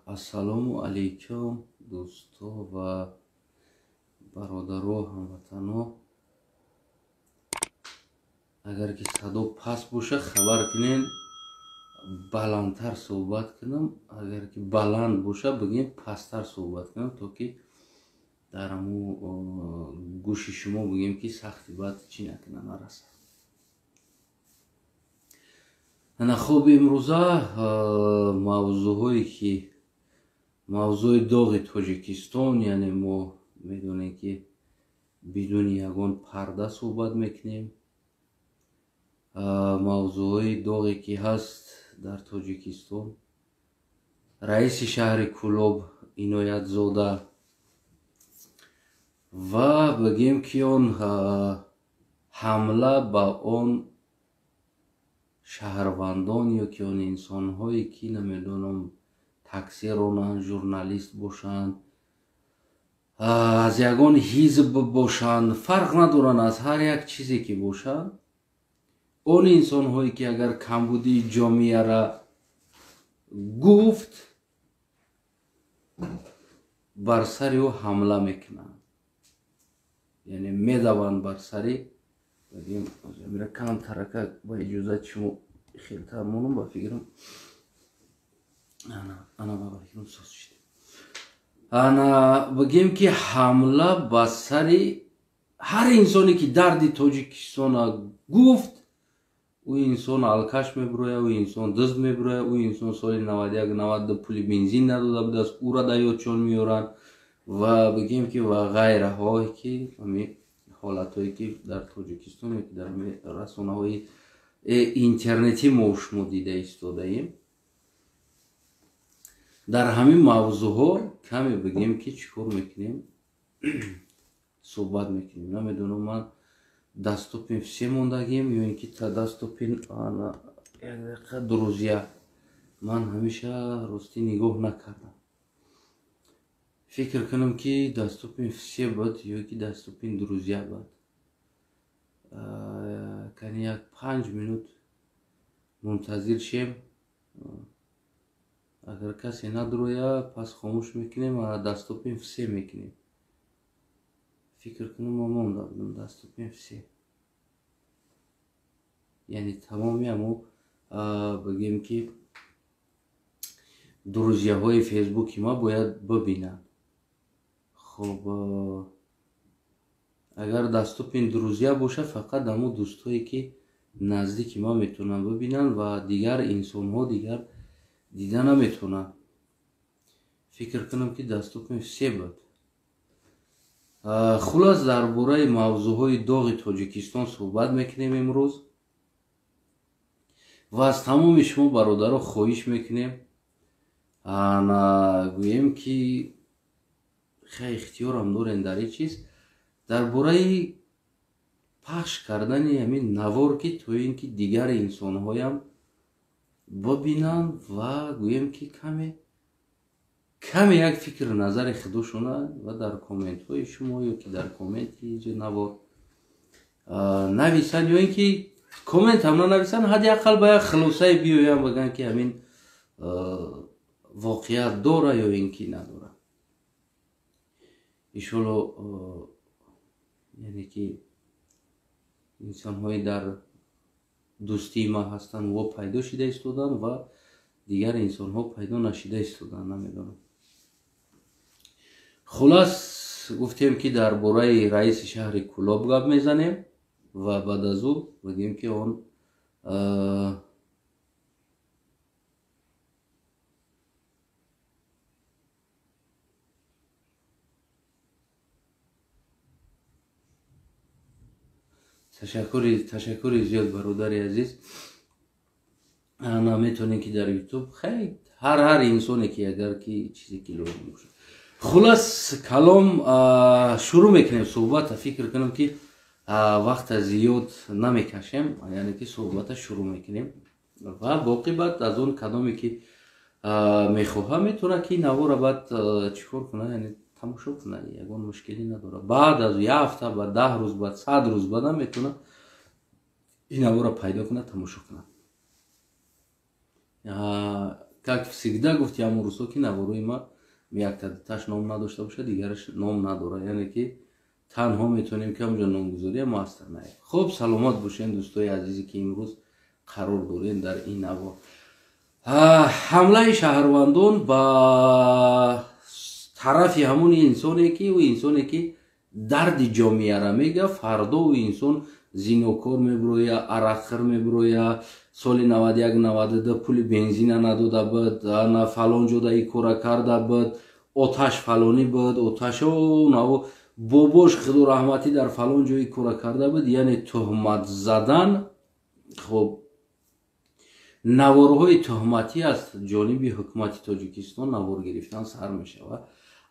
Ассалому алайкум, дӯсто ва бародаро, ҳамватано. Агар ки садо паст боша, хабар кунен, баландтар суҳбат кунам. Агар ки баланд боша, бигем пасттар суҳбат кунам, то ки дар ҳамун гӯши шумо бигем ки сахти бад чӣ накунад, нарасад. Ана хуб, имрӯза мавзӯъҳое ки мавзӯи доғи Тоҷикистон, яъне мо медонем ки бидуни ягон парда суҳбат мекунем. Мавзӯъҳои доғе ки ҳаст дар Тоҷикистон, раиси шаҳри Кӯлоб Иноятзода ва бигем ки он ҳамла ба он шаҳрвандон ё ки он инсонҳое ки намедонам такси ронанд, журналист бошанд, аз ягон ҳизб бошанд, фарқ надоранд, аз ҳар як чизе ки бошанд, он инсонҳое ки агар камбудии ҷомеаро гуфт, бар сари ӯ ҳамла мекунанд, яъне медаванд бар сари. Мира камтарака ба иҷозати шумо хелтар монам, ба фикрам ана ба фикрам соз шуд. Ана бигем ки ҳамла ба сари ҳар инсоне ки дарди Тоҷикистона гуфт, ӯ инсон алкаш мебурояд, ӯ инсон дузд мебурояд, ӯ инсон соли 91-92 пули бензин надода будааст, ӯра дар ёдшон меоранд ва бигем ки ва ғайраҳое ки ҳамин ҳолатҳое ки дар Тоҷикистон ё ки дар расонаҳои интернетӣ мо шумо дида истодаем. Дар ҳамин мавзӯъҳо каме бигем ки чӣ кор мекунем, суҳбат мекунем. Намедонам, ман доступен все мондагим ё ин ки доступен як дақиқа друзья. Ман ҳамеша ростӣ нигоҳ накардам. Фикр кунам ки доступен все буд ё ки доступен друзья буд. Кани як 5 минут мунтазир шем. Агар касе надроя, пас хомӯш мекунем ва доступен все мекунем. Фикр кунам мо монда будем доступен все, яъне тамоми ҳамо бигем ки друзьяҳои фейсбуки ма бояд бибинанд. Хуб, агар доступен друзья боша, фақат ҳамо дӯстое ки наздики ма метавонанд бибинанд ва дигар инсонҳо дигар дида наметавонанд. Фикр кунам ки доступен все буд. Хулас, дар бораи мавзӯъҳои доғи Тоҷикистон суҳбат мекунем имрӯз ва аз тамоми шумо бародаро хоҳиш мекунем, ана гӯем ки хеле ихтиёрам дорем дар ин чиз, дар бораи пахш кардани ҳамин навор, ки то ин ки дигар инсонҳоям бибинанд ва гӯем ки каме каме як фикр назари худошона ва дар комментҳои шумо ё ки дар комменти навор нависанд, ё ин ки коммент ҳам нанависанд, ҳадди ақал ба як хулосае биёянд, бигӯянд ки ҳамин воқеият дора ё ин ки надора. Иншолло, яъне ки инсонҳои дар дӯстии ма ҳастанд, во пайдо шида истоданд ва дигар инсонҳо пайдо нашида истоданд, намедонам. Хулас, гуфтем ки дар бораи раиси шаҳри Кӯлоб гап мезанем ва баъд аз ӯ бигем ки он ташаккури зиёд, бародари азиз. Ана метавонем ки дар ютуб хеле ҳар инсоне ки агар ки чизе ки лозим бошад. Хулас калом, шурӯъ мекунем суҳбата. Фикр кунам ки вақта зиёд намекашем, яъне ки суҳбата шурӯъ мекунем ва боқӣ баъд аз он кадоме ки мехоҳа метавонад ки навора баъд чӣ кор кунад, яъне тамошо кунад, ягон мушкилӣ надорад. Баъд аз як ҳафта, баъд 10 рӯз, баъд 100 рӯз баъдам метавонад ин навора пайдо кунад, тамошо кунад. Как всегда гуфти ҳамон рӯзҳо, ки наворои ма якта дуташ ном надошта бошад, дигараш ном надорад, яъне ки танҳо метавонем ки ҳамҷо номгузория мастер наем. Хуб, саломат бошен, дӯстои азизе, ки имрӯз қарор дорем дар ин навор. Ҳамлаи шаҳрвандон ба тарафи ҳамон инсоне, ки ӯ инсоне ки дарди ҷомеара мега, фардо ӯ инсон зинокор мебуроя, арақхӯр мебуроя, соли 91-92 пули бензина надода буд, на фалон ҷода и кора карда буд, оташ фалонӣ буд, оташо наво бобош худо раҳматӣ дар фалон ҷои кора карда буд, яъне туҳмат задан. Хоб, наворҳои туҳматӣ аз ҷониби ҳукумати Тоҷикистон навор гирифтан сар мешавад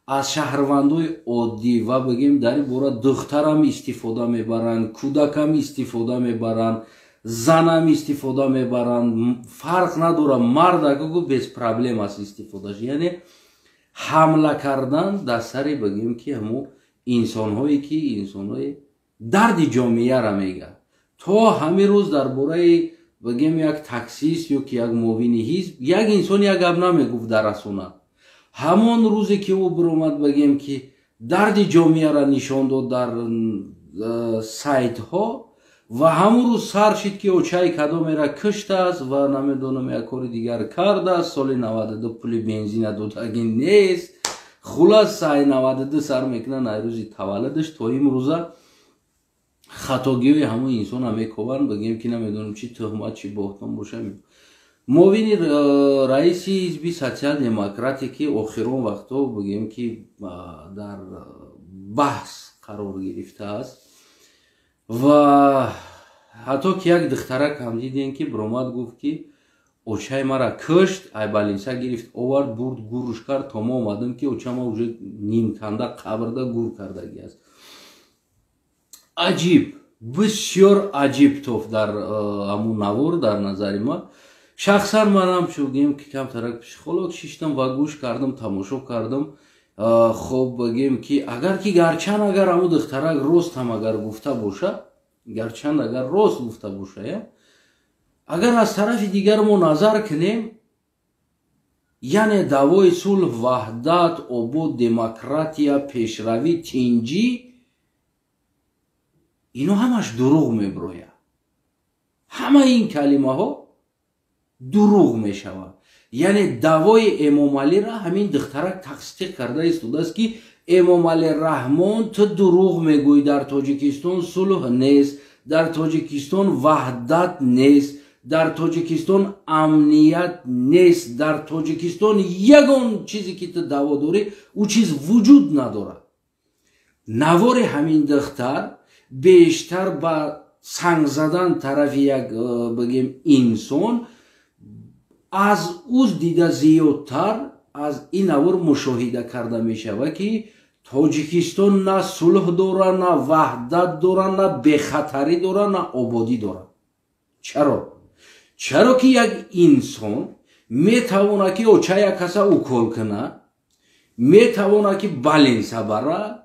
аз шаҳрвандои оддӣ ва бигем дар ин бора духтарам истифода мебаранд, кӯдакам истифода мебаранд, занам истифода мебаранд, фарқ надорад, мард агу без проблем аст истифодаш. Яъне ҳамла кардан дар сари бигем ки ҳамо инсонҳое ки инсонҳои дарди ҷомеара мега. То ҳамин рӯз дар бораи бигем як таксист ё ки як муовини ҳизб як инсон як гап намегуфт дар расона. Ҳамон рӯзе ки ӯ биромад, бигем ки дарди ҷомеаро нишон дод дар сайтҳо, ва ҳамон рӯз сар шид ки очаи кадомеро киштааст ва намедонам як кори дигар кардааст, соли 92 пули бензина додагӣ нест. Хулас, сай 92 сар мекунанд ай рӯзи таваллудаш то имрӯза хатогиҳои ҳамон инсона мекобанд, бигем ки намедонам чӣ туҳмат, чӣ боҳтон боша. Муовини раиси ҳизби социал-демократӣ, ки охирон вақтҳо бигем ки дар баҳс қарор гирифтааст, ва ҳатто ки як духтарак ҳам дидем, ки биромад гуфт, ки очаи мара кушт, ай больница гирифт, овард, бурд, гурш кард, то мо омадем, ки очама уже нимканда қабрда гур кардагӣ аст. Аҷиб, бисёр аҷиб тоф дар ҳамун навор. Дар назари ман шахсан манам шугем ки камтарак психолог шиштам ва гӯш кардам, тамошо кардам. Хоб, бигем ки агар ки гарчанд агар ҳамун духтарак рост ҳам агар гуфта боша, гарчанд агар рост гуфта боша, я агар аз тарафи дигар мо назар кунем, яъне даъвои сулҳ, ваҳдат, обод, демократия, пешравӣ, тинҷӣ, ино ҳамаш дурӯғ мебирояд. Ҳамаи ин калимаҳо дурӯғ мешавад. Яъне даъвои Эмомалиро ҳамин духтарак тасдиқ карда истодааст, ки Эмомалӣ Раҳмон, ту дурӯғ мегӯӣ, дар Тоҷикистон сулҳ нест, дар Тоҷикистон ваҳдат нест, дар Тоҷикистон амният нест, дар Тоҷикистон ягон чизе ки ту даъво дорӣ, ӯ чиз вуҷуд надорад. Навори ҳамин духтар бештар ба санг задан тарафи як бигем инсон аз ӯз дида зиёдтар аз ин навор мушоҳида карда мешавад, ки Тоҷикистон на сулҳ дора, на ваҳдат дора, на бехатарӣ дора, на ободӣ дора. Чаро? Чаро ки як инсон метавонад ки оча як каса укол куна, метавонад ки больница бара,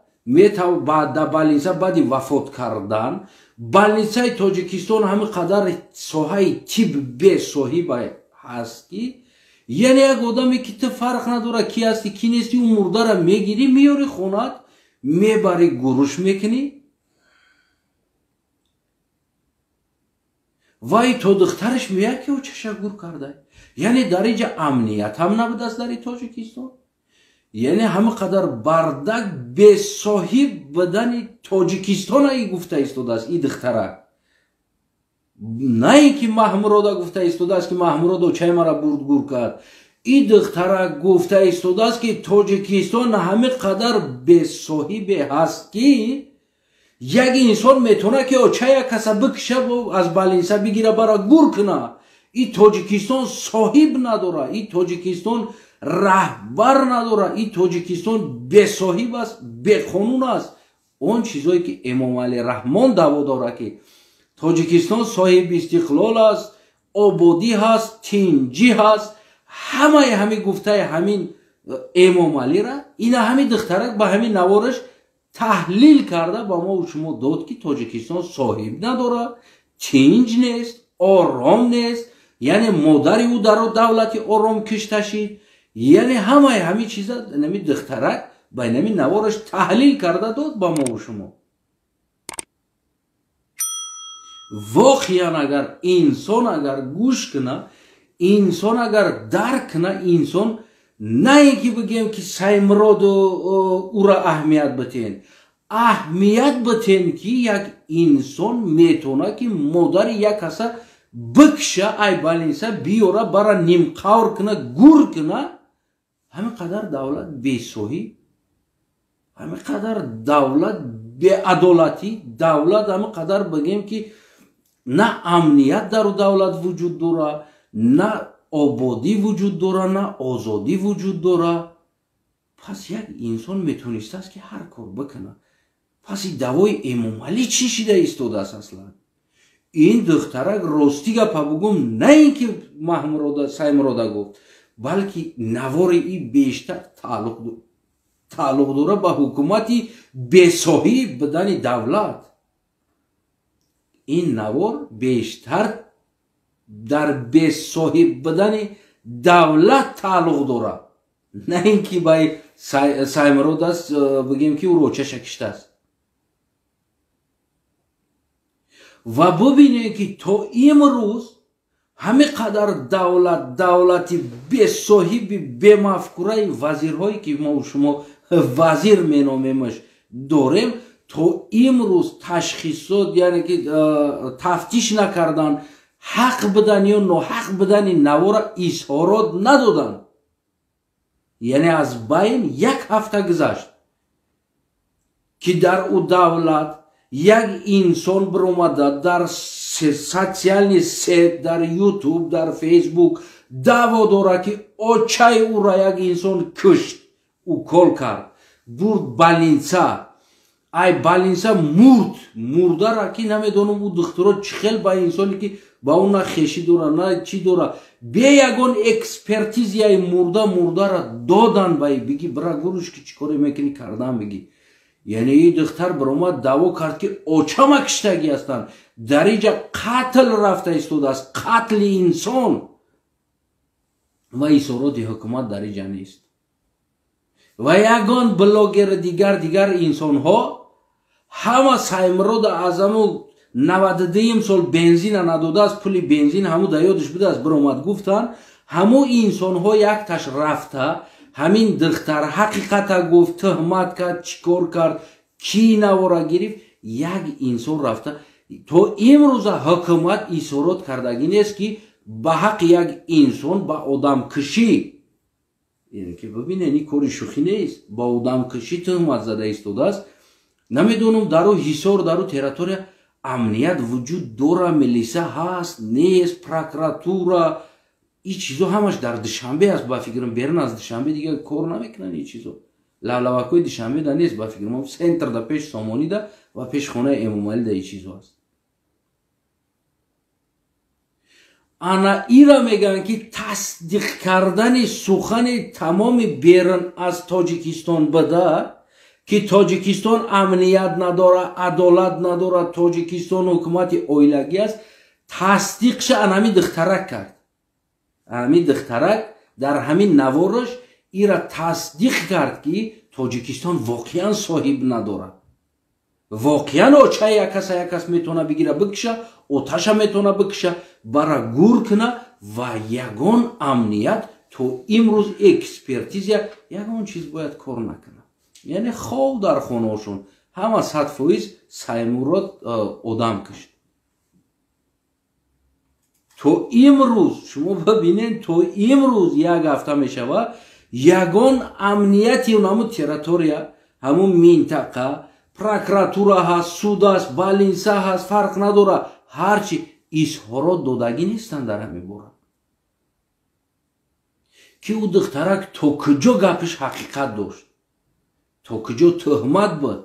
да больница баъди вафот кардан больницаи Тоҷикистон ҳамин қадар соҳаи тиб бесоҳиба ҳаст, ки яъне як одаме ки ту фарқ надора ки ҳасти, ки нести, ӯ мурдара мегирӣ, меёри хонат, мебарӣ, гуруш мекунӣ, вай то духтараш меяд, ки очаша гур карда. Яъне дар инҷа амният ҳам набудааст дари Тоҷикистон. Яъне ҳама қадар бардак, бесоҳиб будани Тоҷикистона и гуфта истодааст и духтарак, на ин ки Маҳмурода гуфта истодааст, ки Маҳмурод очаи мара бурд, гур кард. И духтарак гуфта истодааст, ки Тоҷикистон ҳамин қадар бесоҳибе ҳаст, ки як инсон метавонад, ки оча як каса бикша, аз больница бигира, бара гур куна. И Тоҷикистон соҳиб надора, и Тоҷикистон раҳбар надора, и Тоҷикистон бесоҳиб аст, беқонун аст. Он чизое ки Эмомалӣ Раҳмон даъво дорад, ки Тоҷикистон соҳиби истиқлол аст, ободӣ ҳаст, тинҷӣ ҳаст, ҳамаи ҳамин гуфтаи ҳамин Эмомалира ина ҳамин духтарак ба ҳамин навораш таҳлил карда ба мо шумо дод, ки Тоҷикистон соҳиб надорад, тинҷ нест, ором нест. Яъне модари ӯ дар давлати ором кишта шид. Яъне ҳамаи ҳамин чиза нами духтарак ба нами навораш таҳлил карда дод ба мову шумо. Воқеан агар инсон агар гӯш куна, инсон агар дарк куна, инсон на ин ки бигем ки Саймуроду ӯра аҳамият битен, аҳамият битен ки як инсон метавона ки модари як каса бикша, ай балинса биёра, бара нимқавр куна, гур куна. Ҳамин қадар давлат бесоҳиб, ҳамин қадар давлат беадолатӣ, давлат ҳамин қадар бигем ки на амният дар давлат вуҷуд дора, на ободӣ вуҷуд дора, на озодӣ вуҷуд дора. Пас як инсон метонистааст ки ҳар кор бикунад. Пас ин давои Эмомалӣ чӣ шида истодааст аслан? Ин духтарак ростӣ гапа бугум, на ин ки Маҳмурода Саймурода гуфт, балки навори ин бештар тааллуқ дора ба ҳукумати бесоҳиб будани давлат. Ин навор бештар дар бесоҳиб будани давлат тааллуқ дорад, на ин ки ба Саймурод аст, бигем ки ӯ рочаша киштааст. Ва бубинем ки то имрӯз ҳамин қадар давлат, давлати бесоҳиби бемафкураи вазирҳое ки мо шумо вазир меномемаш дорем, то имрӯз ташхисот, яъне ки тафтиш накардан, ҳақ будан ё ноҳақ будани навора изҳорот надоданд. Яъне аз байн як ҳафта гузашт ки дар ӯ давлат як инсон биромада дар социальный сет, дар ютуб, дар фейсбук даъво дорад ки очаи ӯра як инсон кушт, укол кард, бурд балинса, ай балинса мурд. Мурдара ки намедонам ӯ духтуро чӣ хел ба инсоне ки ба ӯ на хешӣ дора, на чӣ дора, бе ягон экспертизияи мурда мурдара додан ба биги бира гуруш ки чӣ коре мекунӣ кардан биги. Яъне ин духтар биромад даъво кард ки очама киштагӣ ҳастанд, дар инҷа қатл рафта истодааст, қатли инсон, ва изҳороти ҳукумат дар инҷа нест. Ва ягон блогери дигар инсонҳо ҳама Саймурода аз ҳаму 92 сол бензина надодааст, пули бензин ҳаму да ёдаш будааст, биромад гуфтанд. Ҳаму инсонҳо якташ рафта ҳамин духтар ҳақиқата гуфт, тӯҳмат кард, чӣ кор кард, кӣ навора гирифт, як инсон рафта то имрӯза ҳукумат изҳорот кардагӣ нест ки ба ҳаққи як инсон ба одамкушӣ, яъне ки бибинед ин кори шӯхӣ нест, ба одамкушӣ тӯҳмат зада истодааст. Намедонам дару Ҳисор, дару территория амният вуҷуд дора, милиса ҳаст нест, прокуратура, ин чизо ҳамаш дар Душанбе аст ба фикрам, берун аз Душанбе дигар кор намекунанд ин чизо. Лавлавакҳои Душанбе да нест ба фикрам, центр да пеш Сомонӣ да ва пеш хонаи Эмомалӣ да ин чизо аст. Ана ира мегӯянд ки тасдиқ кардани сухани тамоми берун аз Тоҷикистон буда ки Тоҷикистон амният надора, адолат надора, Тоҷикистон ҳукумати оилагӣ аст, тасдиқша ана ҳамин духтарак кард. Ҳамин духтарак дар ҳамин навораш ира тасдиқ кард ки Тоҷикистон воқеан соҳиб надорад, воқеан очаи як каса як кас метавона бигира бикша, оташа метавона бикша, бара гур куна ва ягон амният то имрӯз экспертизия ягон чиз бояд кор накунад. Яъне хов дар хонаошон ҳама 100% Саймурод одам кушт. То имрӯз шумо бибинед, то имрӯз як ҳафта мешавад ягон амнияти ҳамун территория, ҳамун минтақа, прокуратура ҳаст, суд аст, балинса ҳаст, фарқ надорад, ҳарчи изҳорот додагӣ нестанд дар ҳамин бора ки ӯ духтарак то куҷо гапиш ҳақиқат дошт, то куҷо тӯҳмат буд,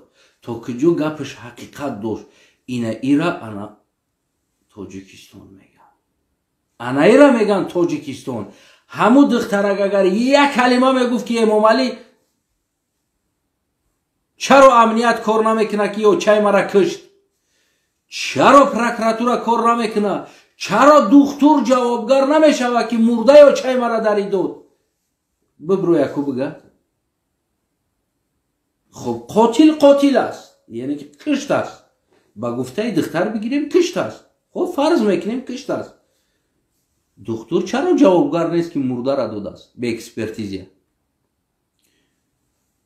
то куҷо гапиш ҳақиқат дошт. Ина ира ана Тоҷикистон мегӯянд, ана ира мегӯянд Тоҷикистон. Ҳамун духтарак агар як калима мегуфт ки Эмомалӣ чаро амният кор намекунад ки ё чай мара кушт, Чаро прокуратура кор намекунад? Чаро духтур ҷавобгар намешавад, ки мурда ё чай мара дарӣ дод? Бибро яку бига. Хуб, қотил қотил аст, яъне ки кишт аст. Ба гуфтаи духтар бигирем, кишт аст. Хуб, фарз мекунем, кишт аст. Духтур чаро ҷавобгар нест, ки мурдара додааст бе экспертизия?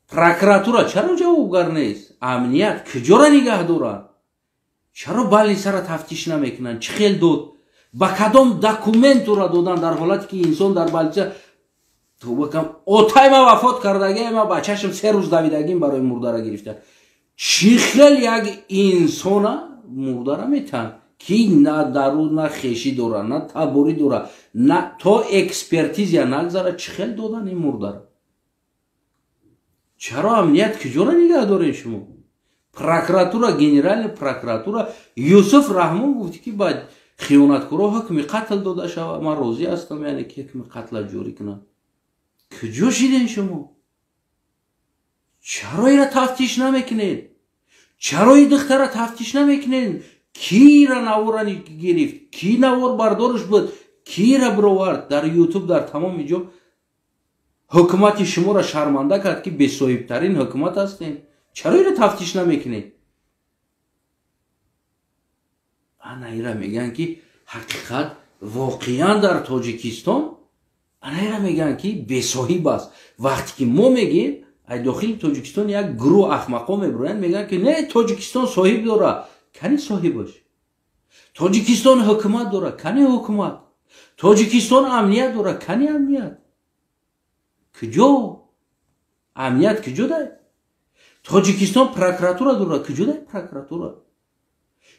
Прокуратура чаро ҷавобгар нест? Амният куҷора нигаҳ дорад? Чаро больница ра тафтиш намекунанд? Чӣ хел дод, ба кадом документ ӯра додан, дар ҳолате ки инсон дар больница тубакам отай ма вафот кардагӣ, ма бачашам 3 рӯз давидагим барои мурдара гирифта. Чӣ хел як инсона мурдара метаҳанд, ки на дару на хешӣ дора, на таборӣ дора, на то экспертизия нагзара? Чӣ хел додан ин мурдара? Чаро амният куҷора нигаҳ дорем шумо? Прокуратура, генеральная прокуратура, Юсуф Раҳмон гуфт, ки ба хиёнаткоро ҳукми қатл дода шава, ман розӣ ҳастам, яъне ки ҳукми қатла ҷорӣ кунам. Куҷо шидем шумо? Чаро ира тафтиш намекунед? Чаро и духтара тафтиш намекунед? Кира навора гирифт, ки навор бардориш буд, кира бировард дар Ютуб, дар тамоми ҷо? Ҳукумати шуморо шарманда кард, ки бесоҳибтарин ҳукумат ҳастем. Чаро ира тафтиш намекунед? Ана ира мегӯянд, ки ҳақиқат воқеан дар Тоҷикистон, ана ира мегӯянд, ки бесоҳиб аст. Вақте ки мо мегӯем, ай дохили Тоҷикистон як гурӯҳ ахмақҳо мебироянд, мегӯянд, ки не, Тоҷикистон соҳиб дорад. Кани соҳибаш? Тоҷикистон ҳукумат дорад. Кани ҳукумат? Тоҷикистон амният дорад. Кани амният? Куҷо амният, куҷо дай? Тоҷикистон прокуратура дорад. Куҷо дай прокуратура?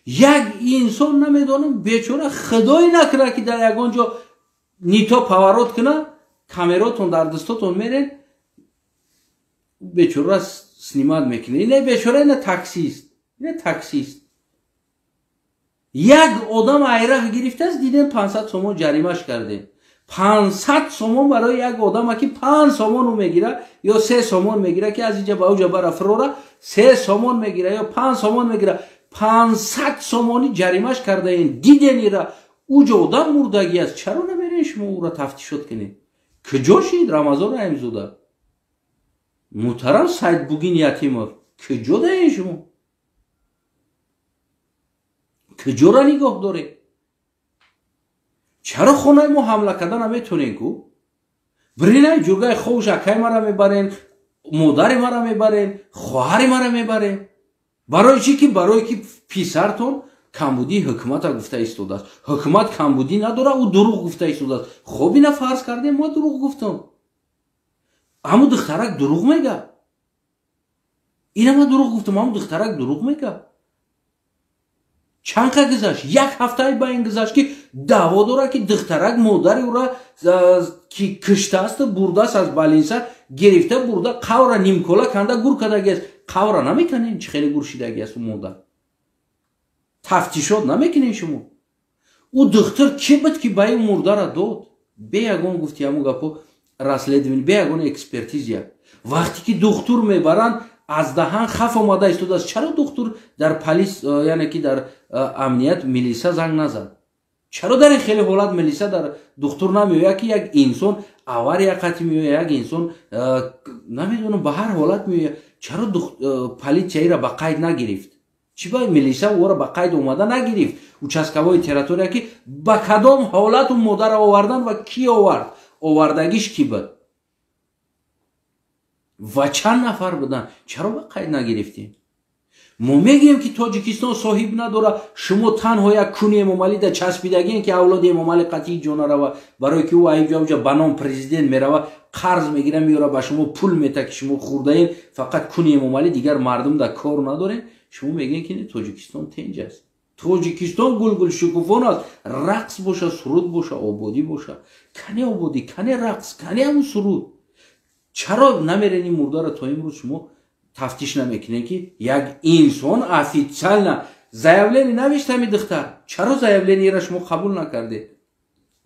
Як инсон намедонам, бечора, худое накунад, ки дар ягон ҷо не то поворот куна, камеротон дар дастотон, мерен, бечора снимать мекунед. Ина бечора, ина таксист, ина таксист. Як одам айраҳ гирифтааст, дидем, 500 сомон ҷаримаш кардем. 500 сомон барои як одама, ки 5 сомону мегира ё 3 сомон мегира, ки аз инҷа ба уҷа бара фурора, 3 сомон мегира ё 5 сомон мегира, 500 сомонӣ ҷаримаш кардаем. Диден ира, уҷо одам мурдагӣ аст. Чаро намерен шумо ӯра тафтишот кунед? Куҷо шид Рамазон Раҳимзода, муҳтарам Сайдбугин Ятимов? Куҷо даен шумо? Куҷора нигоҳ доред? Чаро хонаи мо ҳамла карда наметонен ку? Биринай ҷургаи ховш, акай мара мебарен, модари мара мебарен, хоҳари мара мебарен. Барои чӣ? Ки барое ки писартон камбудии ҳукумата гуфта истодааст. Ҳукумат камбудӣ надора, ӯ дурӯғ гуфта истодааст. Хоб, ина фарз кардем, ма дурӯғ гуфтам, ҳамун духтарак дурӯғ мега. Ина ма дурӯғ гуфтам, ҳамун духтарак дурӯғ мега. Чанд қа гузашт? Як ҳафтаи ба ин гузашт, ки даъво дорад, ки духтарак модари ӯра ки киштааст, бурдааст, аз больница гирифта бурда, қавра нимкола канда гур кардагиаст. Қавра намеканем, чӣ хеле гур шидагиаст ӯ модар? Тафтишот намекунем шумо? Ӯ духтур кӣ буд, ки ба ин мурдара дод, бе ягон, гуфти ҳамун гапо, расследование, бе ягон экспертизия? Вақте ки духтур мебаранд, аз даҳан хаф омада истодааст. Чаро духтур дар полис, яъне ки дар амният, милиса занг назад? Чаро дар ин хеле ҳолат милиса дар духтур намеояд, ки як инсон авария қатӣ меояд, як инсон, намедонам, ба ҳар ҳолат меояд? Чаро политсияира ба қайд нагирифт? Чӣ ба милиса ӯро ба қайд омада нагирифт? Участковой территория, ки ба кадом ҳолату модара овардан ва кӣ овард, овардагиш кӣ буд ва чанд нафар буданд? Чаро ба қайд нагирифтем? Мо мегӯем, ки Тоҷикистон соҳиб надора. Шумо танҳо як куни Эмомалида часпидагием, ки авлоди Эмомалӣ қатъи ҷо нарава, барое ки ӯ аибҷа ба ном президент мерава, қарз мегира, меёра, ба шумо пул мета, ки шумо хӯрдаем. Фақат куни Эмомалӣ, дигар мардум дар кор надорем. Шумо мегӯем, ки Тоҷикистон тенҷ аст, Тоҷикистон гулгул шукуфон аст, рақс боша, суруд боша, ободӣ боша. Кане ободӣ, кане рақс, кане ҳамун суруд? Чаро намерен ин мурдара? То имрӯз шумо тафтиш намекунем, ки як инсон официально заявление навишт, ҳами духтар. Чаро заявление ра шумо қабул накардед,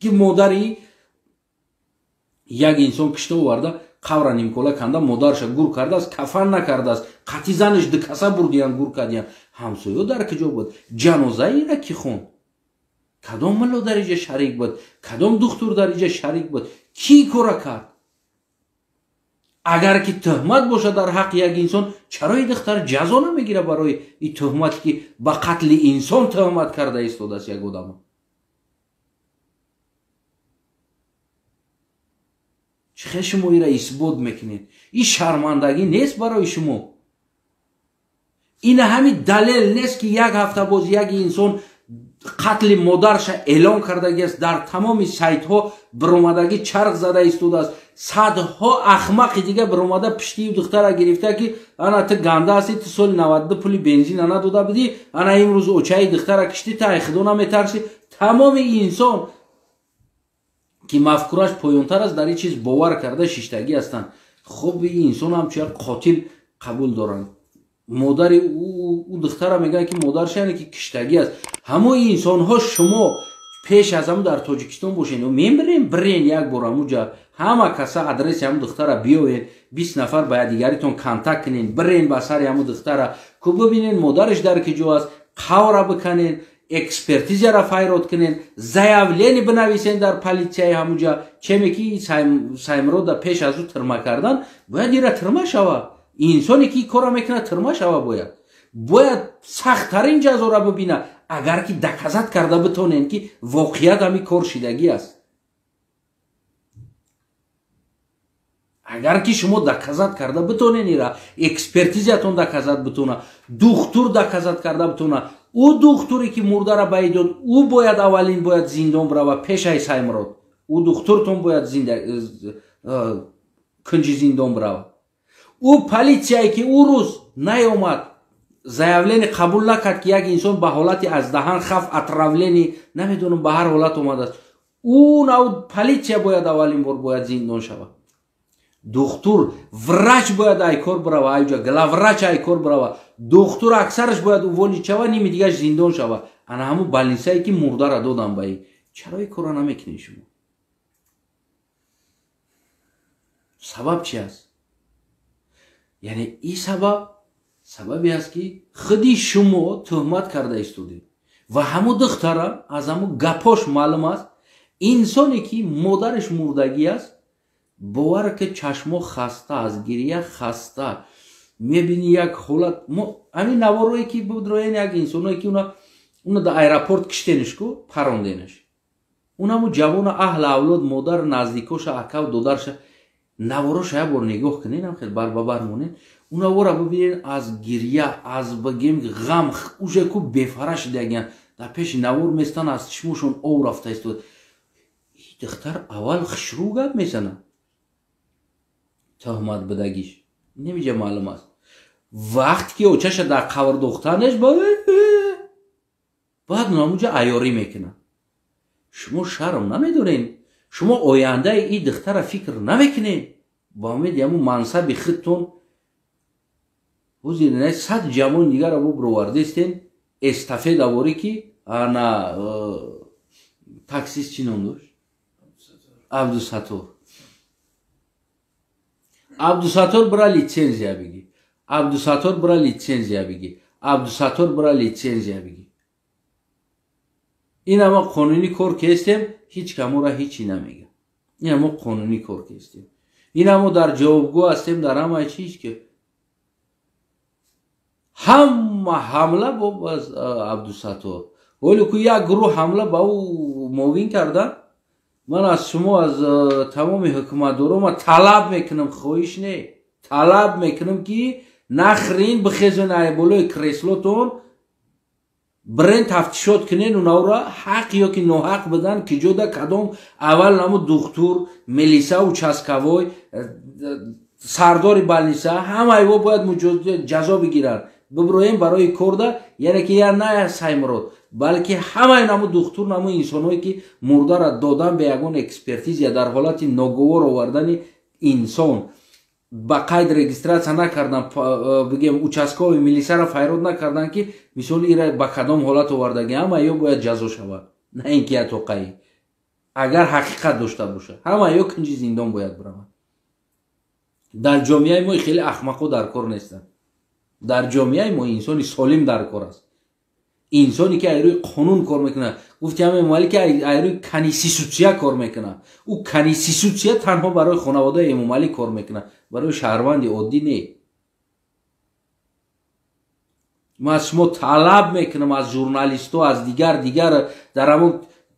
ки модари як инсон кишта оварда, Қавра нимкола канда модарша гур кардааст, кафан накардааст, қатъи занаш дукаса бурдиян, гур кардиян. Ҳамсоё дар куҷо буд? Ҷанозаира ки хонд? Кадом мулло дар иҷа шарик буд? Кадом духтур дар иҷа шарик буд? Кӣ кора кард? Агар ки тӯҳмат бошад дар ҳаққи як инсон, чаро и духтар ҷазо намегирад барои и тӯҳмат, ки ба қатли инсон тӯҳмат карда истодааст як одама? Чӣ хел шумо ира исбот мекунед? Ин шармандагӣ нест барои шумо? Ина ҳамин далел нест, ки як ҳафта боз як инсон қатли модарша эълон кардагиаст, дар тамоми сайтҳо биромадагӣ чарх зада истодааст. Садҳо ахмақи дига биромада пиштию духтара гирифта, ки ана ту ганда ҳастӣ, ту соли 92 пули бензина надода будӣ, ана имрӯз очаи духтара киштӣ, ту ай худо наметарсӣ. Тамоми инсон ки мафкураш поёнтар аст, дар ин чиз бовар карда шиштагӣ ҳастанд. Хуб, ин инсон ҳамчун як қотил қабул доранд. Модари ӯ духтара мегӯяд, ки модарша яъне ки киштагӣ аст. Ҳамои инсонҳо шумо пеш аз ҳамн дар Тоҷикистон бошед, мемирем, бирен як бор ҳамуҷа, ҳама каса адреси ҳамн духтара биёед, 20 нафар ба якдигаритон контакт кунен, бирен ба сари ҳамн духтара, ку бибинен модараш дар киҷо аст, қавра биканен, экспертизияра файрод кунен, заявление бинависен дар политсияи ҳамуҷа. Чеме ки Саймрода пеш аз ӯ тирма кардан, бояд ира тирма шава. Инсоне ки кора мекунад, тирма шава, бояд сахттарин ҷазора бибина, агар ки доказат карда битонем, ки воқеият ҳамин кор шидагӣ аст. Агар ки шумо доказат карда битонен, ира экспертизиятон доказат битона, духтур доказат карда битона, ӯ духтуре ки мурдара ба дод, ӯ бояд аввалин бояд зиндон бирава пешаи Саймрод. Ӯ духтуртон бояд кунҷи зиндон бирава. Ӯ политсияе ки ӯ рӯз наёмад, заявление қабул накард, ки як инсон ба ҳолати аз даҳан хаф, отравление, намедонам, ба ҳар ҳолат омадааст, ӯ нав политсия бояд аввалин бор бояд зиндон шавад. Духтур, врач бояд айкор бирава, айҷа главврач айкор бирава, духтур аксараш бояд уволить шава, ними дигаш зиндон шава. Ана ҳамун больницае ки мурдара додам ба ин. Чаро ин корро намекунед шумо? Сабаб чи аст? Яъне ин сабаб сабабе аст, ки худи шумо тӯҳмат карда истодед ва ҳамун духтара аз ҳамун гапош маълум аст, инсоне ки модараш мурдагӣ аст, бовар ки чашмо хаста, аз гирия хаста, мебини як ҳолат. Ҳамин наворое ки будроен як инсоное ки уна дар аэропорт киштениш ку парондениш, унаму ҷавона аҳл авлод, модар, наздикоша, акав, додарша, навороша як бор нигоҳ кунен, ам хел бар ба бар монен, унавора бибинен, аз гирия, аз бигем ғам уже ку бефара шидагиян, дар пеши навор местан, аз чишмошон ов рафта истод. Духтар аввал хушрӯ гап мезанад, тӯҳмат бидагиш немиҷа маълум аст. Вақте ки очаша дар қабр духтанеш, баъд унамуҷа аёрӣ мекунад. Шумо шарм намедорен? Шумо ояндаи ин духтара фикр намекунед? Ба умеди ҳамун мансаби худтон ҳозир 100 ҷавон дигара бо бировардестен эстафета ворӣ, ки ана таксист чӣ ном дошт? Абдусатор. Абдусатор бира литсензия бигӣ, Абдусатор бира литсензия бигӣ, Абдусатор бира литсензия бигӣ. Ин ама қонунӣ кор кестем, ҳеҷ камора ҳечи намега. Ин ама қонунӣ кор кестем, ин амо дар ҷавобгӯ ҳастем, дар ҳамаи чиз ки ҳама ҳамла бо Абдусатор. Ҳоле ку як гурӯҳ ҳамла ба ӯ муовин кардан. Ман аз шумо, аз тамоми ҳукуматдоро ма талаб мекунам, хоҳиш не, талаб мекунам, ки нахрин бихезен ай болои креслотон, бирен тафтишот кунен унавра, ҳақ ё ки ноҳақ бидан, ки ҷода кадом аввал наму духтур, милиса, участковой, сардори больница, ҳамаи во бояд ҷазо бигиранд. Биброем барои корда, яъне ки я на Саймурод, балки ҳамаи наму духтур, наму инсонҳое ки мурдара додан бе ягон экспертизия, дар ҳолати ноговор овардани инсон, ба қайд регистрация накардан, бигем, участковый милисара файрод накардан, ки мисоли ира ба кадом ҳолат овардаги, ҳама ё бояд ҷазо шавад, на ин ки ятоқаи, агар ҳақиқат дошта бошад, ҳама ё кунҷи зиндон бояд биравад. Дар ҷомеаи мо хеле ахмақо дар кор нестанд. Дар ҷомеаи мо инсони солим дар кор аст. Инсоне ки айрӯи қонун кор мекунад. Гуфти ҳама Эмомалӣ ки айрӯи конститутсия кор мекунад. Ӯ конститутсия танҳо барои хонаводаи Эмомалӣ кор мекунад, барои шаҳрванди оддӣ не. Ман аз шумо талаб мекунам, аз журналистҳо, аз дигар дар ҳамон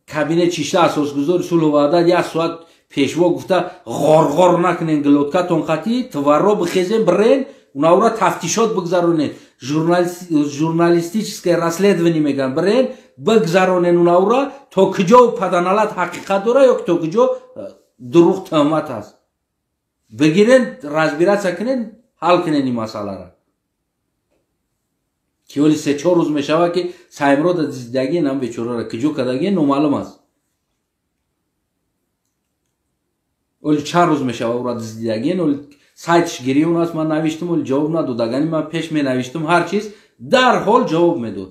кабинет чишта асосгузори сулҳу ваҳдат як соат пешво гуфта ғорғор накунен, глоткатон қатӣ тварро бихезен, бирен, унавра тафтишот бигзаронен, журналистическое расследование мегӯянд, бирен бигзаронен унавра то куҷо паданалат ҳақиқат дора ё то куҷо дурӯғ тӯҳмат аст. Бигирен, разбираться кунен, ҳал кунен ин масъалара. Ки оли 3-4 рӯз мешавад ки Саймрода зидагӣ нам бечорара куҷо кардагӣ номаълум аст. Оли чанд рӯз мешавад ӯра зидагӣ, оли сайтш гирён аст, ман навиштам, оли ҷавоб надод. Агар ман пеш менавиштам ҳар чиз, дарҳол ҷавоб медод.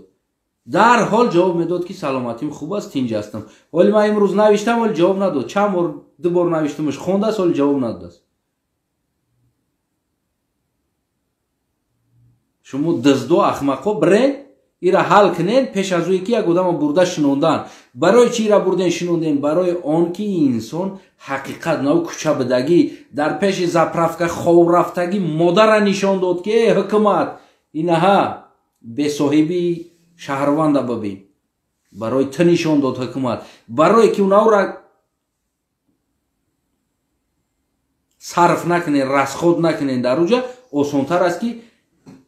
Дарҳол ҷавоб медод ки саломатим хуб аст, тинҷ ҳастам. Оли ман имрӯз навиштам, оли ҷавоб надод. Чанд бор, ду бор навиштамаш, хондааст, оли ҷавоб надодааст. Шумо дуздо, ахмақо бирен, ира ҳал кунен пеш аз ӯе ки як одама бурда шинондан. Барои чи ира бурден шинонден? Барои он ки инсон ҳақиқат нав кӯча бидагӣ, дар пеши заправка хов рафтагӣ модара нишон дод ки э ҳукумат, инаҳа бесоҳиби шаҳрванда бибин. Барои ту нишон дод ҳукумат. Барое ки унавра сарф накунен, расход накунен дар уҷа, осонтар аст ки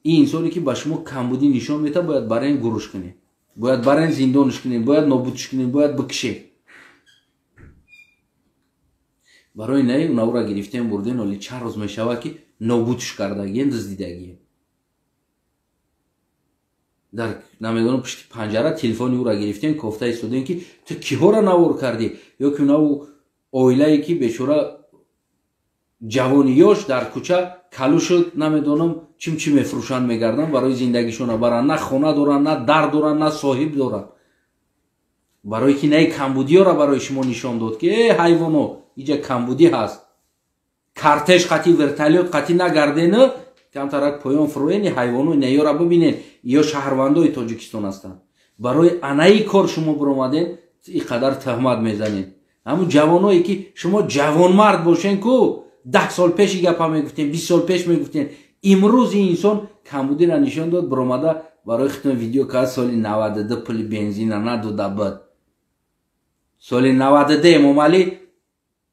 ин инсоне ки ба шумо камбудӣ нишон медиҳад, бояд барен гуруш кунед, бояд барен зиндонш кунед, бояд нобудш кунед, бояд бикшед. Барои не унавра гирифтем, бурден, оли чанд рӯз мешавад ки нобудш кардагиен, дуздидагиен. Дар намедонам пушти панҷара телефони ӯра гирифтем, кофта истодем ки ту киҳора навор кардӣ, ё ки унаву оилае ки бечора ҷавони ёш дар кӯча калу шуд, намедонам чим чӣ мефурӯшанд, мегарданд барои зиндагишона баранд, на хона доранд, на дар доранд, на соҳиб доранд. Барое ки наи камбудиёра барои шумо нишон дод ки э ҳайвоно, иҷа камбудӣ ҳаст. Картеж қатӣ, вертолёт қатӣ нагардену, камтарак поён фуроени ҳайвоно неёра бибинед, ё шаҳрвандои Тоҷикистон ҳастанд. Барои анаи кор шумо биромаден, ин қадар тӯҳмат мезанед. Ҳамун ҷавоное ки шумо ҷавонмард бошен ку, 10 сол пеши гапа мегуфтем, 20 сол пеш мегуфтем. Имрӯз ин инсон камбудиро нишон дод, биромада барои худтон видео кард, соли 92 пули бензина надода буд. Соли 92 Эмомалӣ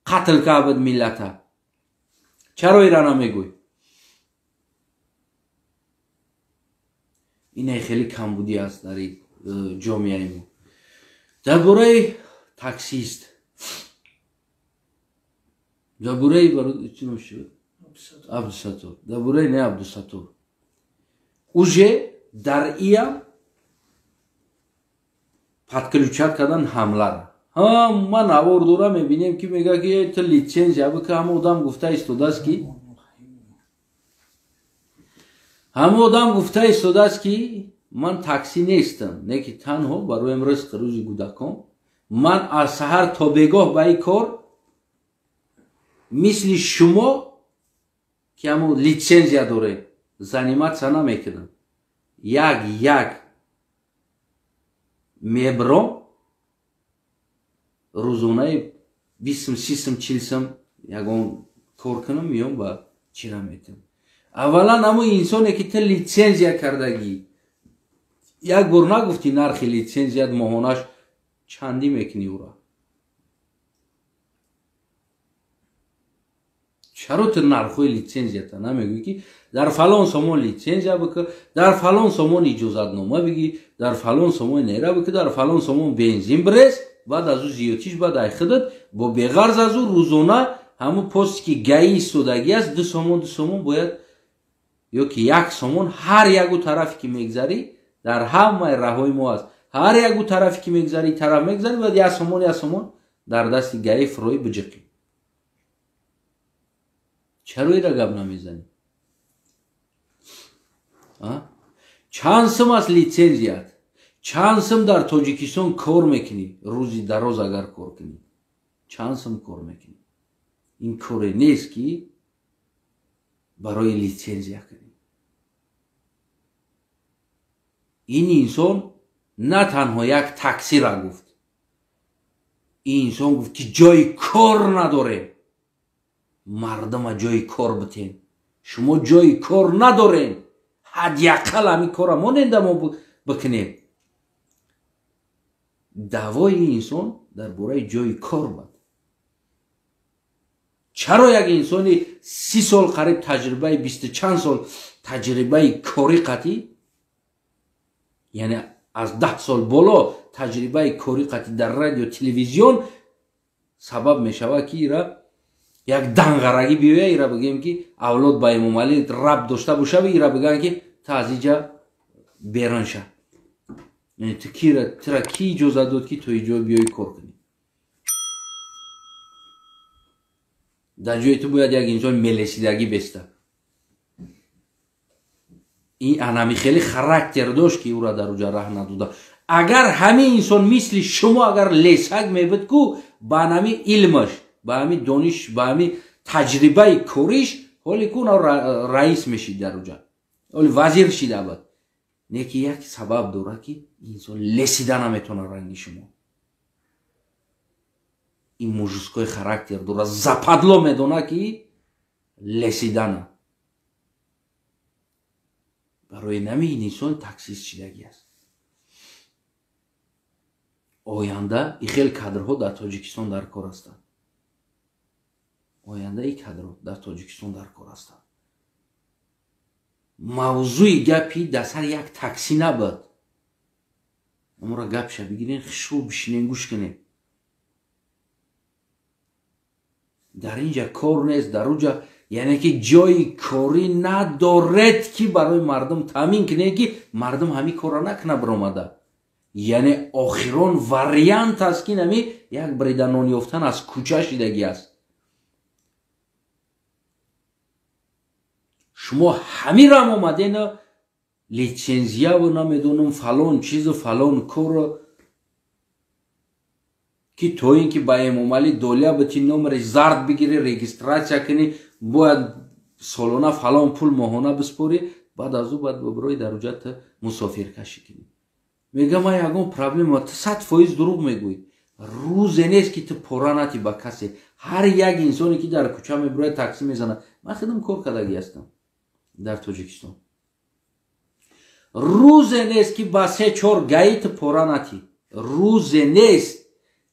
қатл кард буд миллата. Чаро ира намегӯй? Ине хеле камбудӣ аст дар ҷомеаи мо. Дар бораи таксист, дар бораи Абдусаттор, дар бораи не Абдусаттор, уже дар иям подключат кардан ҳамлара. Ҳама навор дора, мебинем ки мега ки ту литсензия бика. Ҳама одам гуфта истодааст ки ҳама одам гуфта истодааст ки ман таксӣ нестам, не ки танҳо барои ризқи рӯзи кӯдакон. Ман аз саҳар то бегоҳ ба ин кор мисли шумо ки ҳамо литсензия доред заниматься намекунам. Як як мебром рӯзонаи 20 30 40 сум ягон кор кунам, меём ба чира метам. Аввалан ҳамо инсоне ки ту литсензия кардагӣ, як бор нагуфтӣ нархи литсензият моҳонаш чандӣ мекунӣ ӯра? Чаро ту нархҳои литсензията намегӯӣ ки дар фалон сомон литсензия бикӯ, дар фалон сомон иҷозатнома бигӣ, дар фалон сомон нера бикӯ, дар фалон сомон бензин бирез, баъд аз ӯ зиёдтиш, баъд ай худат бо беғарз аз ӯ рӯзона ҳамун посте ки гаи истодагӣ аст 2 сомон 2 сомон бояд ё ки 1 сомон ҳар ягу тарафе ки мегзарӣ, дар ҳамаи раҳҳои мо аст, ҳар ягу тарафе ки мегзарӣ, тараф мегзарӣ, бояд 1 сомон 1 сомон дар дасти гаи фурӯӣ биҷиқӣ. Чаро ира гап намезанӣ? Чанд сум аст литсензият? Чанд сум дар Тоҷикистон кор мекунӣ? Рӯзи дароз агар кор кунӣ чанд сум кор мекунӣ? Ин коре нест ки Барои литсензия кунӣ. Ин инсон на танҳо як таксира гуфт, ин инсон гуфт, ки ҷои кор надорем, мардума ҷои кор битем, шумо ҷои кор надорем, ҳадди ақал ҳамин корра моненда мо бикунем. Даъвои ин инсон дар бораи ҷои кор буд. Чаро як инсони 30 сол қариб таҷрибаи, бисту чанд сол таҷрибаи корӣ қатъӣ, яъне аз 10 сол боло таҷрибаи корӣ қатъӣ дар радио телевизион, сабаб мешавад, ки ира як данғарагӣ биёя, ира бигӯем, ки авлод ба Эмомалӣ рабт дошта бошави, ира бигӯянд, ки та аз иҷа берун ша. Ту кира, ки иҷозат дод, ки то иҷо биёӣ кор кунӣ? Дар ҷои ту бояд як инсон мелесидагӣ беста. Ин анами хеле характер дошт, ки ӯра дар уҷа раҳ надода. Агар ҳамин инсон мисли шумо агар лесак мебуд ку, ба анами илмаш, ба ҳами дониш, ба ҳами таҷрибаи кориш, ҳоли ку раис мешид дар уҷа, ҳоли вазир шида буд. Не ки як сабаб дорад, ки инсон лесида наметавонад ранги шумо. Ин мужской характер дорад, западло медонад, ки лесидана. Барои нами ин инсон таксист шидагӣ аст. Оянда и хел кадрҳо дар Тоҷикистон дар кор ҳастанд. Оянда и кадрҳо дар Тоҷикистон дар кор ҳастанд. Мавзӯи гапи дар сари як таксӣ набуд. Амора гапша бигирен, хушрӯ бишинен, гӯш кунед. Дар инҷа кор нест, дар уҷа, яъне ки ҷои корӣ надоред, ки барои мардум таъмин кунед, ки мардум ҳамин корро накунад биромада. Яъне охирон вариант аст, ки нами як брида нон ёфтан аз кӯча шидагӣ аст. Шумо ҳамирам омадена литсензияву намедонам фалон чизу фалон корро, ки то ин ки ба Эмомалӣ долия бити, номери зард бигирӣ, регистрация кунӣ, бояд солона фалон пул моҳона биспорӣ, баъд аз ӯ баъд бибирои дар уҷа ту мусофиркашӣ кунӣ. Мегӯям, ман ягон проблема, ту 100% дурӯғ мегӯӣ. Рӯзе нест, ки ту пора натӣ ба касе. Ҳар як инсоне, ки дар кӯча мебирояд, таксӣ мезанад, ман худам кор кардагӣ ҳастам дар Тоҷикистон, рӯзе нест, ки ба се чор гаи ту пора натӣ. Рӯзе нест,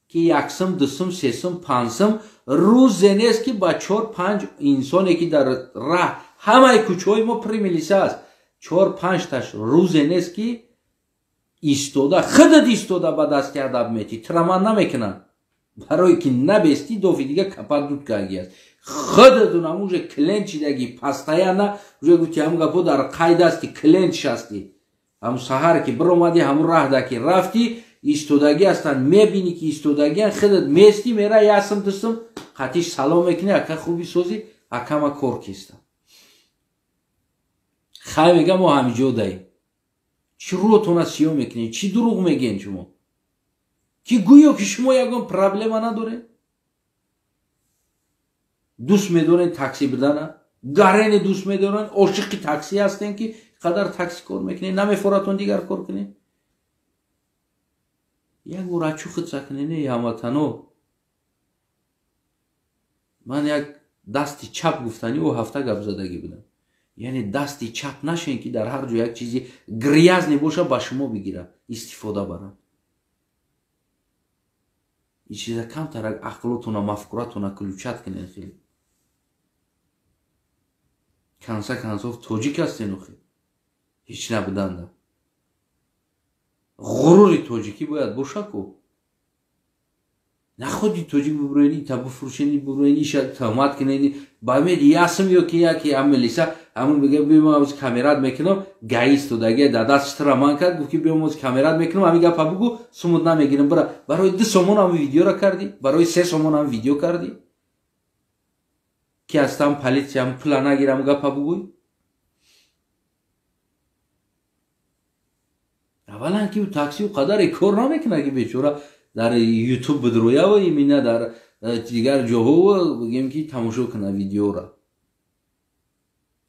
ки яксум, дусум, сесум, панҷсум, рӯзе нест, ки ба чор панҷ инсоне, ки дар раҳ, ҳамаи кӯчаҳои мо пури милиса аст, чор панҷташ, рӯзе нест, ки истода, худат истода ба дасти адаб метӣ, траман намекунанд, барое ки набестӣ, дофи дига капа дуд карги аст. Худатун ам уже клиент шидаги, постоянно уже гуфти, ҳамун гапо дар қайд асти, клиент шасти. Ҳамун саҳар ки биромадӣ, ҳамун раҳда ки рафтӣ, истодагӣ ҳастанд, мебинӣ, ки истодагиан, худат местӣ, мера ясм дусм қатиш салом мекунӣ: «Ака, хуби, созӣ, акама кор кистам». Хай, мегам, мо ҳамиҷо даем. Чӣ рӯтона сиёҳ мекунед? Чӣ дурӯғ мегӯен шумо, ки гӯё ки шумо ягон проблема надоред? Дӯст медоред таксӣ бидана, гарене дӯст медоред, ошиқи таксӣ ҳастем, ки қадар таксӣ кор мекунед, намефоратон дигар кор кунед. Як бор ачу худса кунед, не, ҳамватано. Ман як дасти чап гуфтани ӯ ҳафта гап задагӣ будам. Яъне дасти чап нашен, ки дар ҳар ҷо як чизи грязный боша, ба шумо бигирад, истифода барад. Ин чиза камтарак ақлотуна, мафкуратуна включать кунед. Хеле конце концов тоҷик ҳастен охи, ҳеҷ набуданда ғурури тоҷикӣ бояд боша ку. Находи тоҷик бубуроени, та бифурӯшени, бубуроени, иша тӯҳмат кунени ба мед ясм ё ки яки ҳам милиса ҳамун бига: «Биё, моз камерат мекунам». Гаи истодаги дар дастш тира ман кард, гуфт, ки биё, моз камерат мекунам, ҳамин гапа бугу, сумуд намегирам, бира. Барои 2 сомон ҳам видеора кардӣ, барои 3 сомон ҳам видео кардӣ, ки ҳастам полиция пула нагирам, гапа бугӯй. Аввалан ки такси қадаре кор намекунад, ки бечора дар Ютуб бидроява, имина дар дигар ҷоҳо бигем, ки тамошо кунад видеора.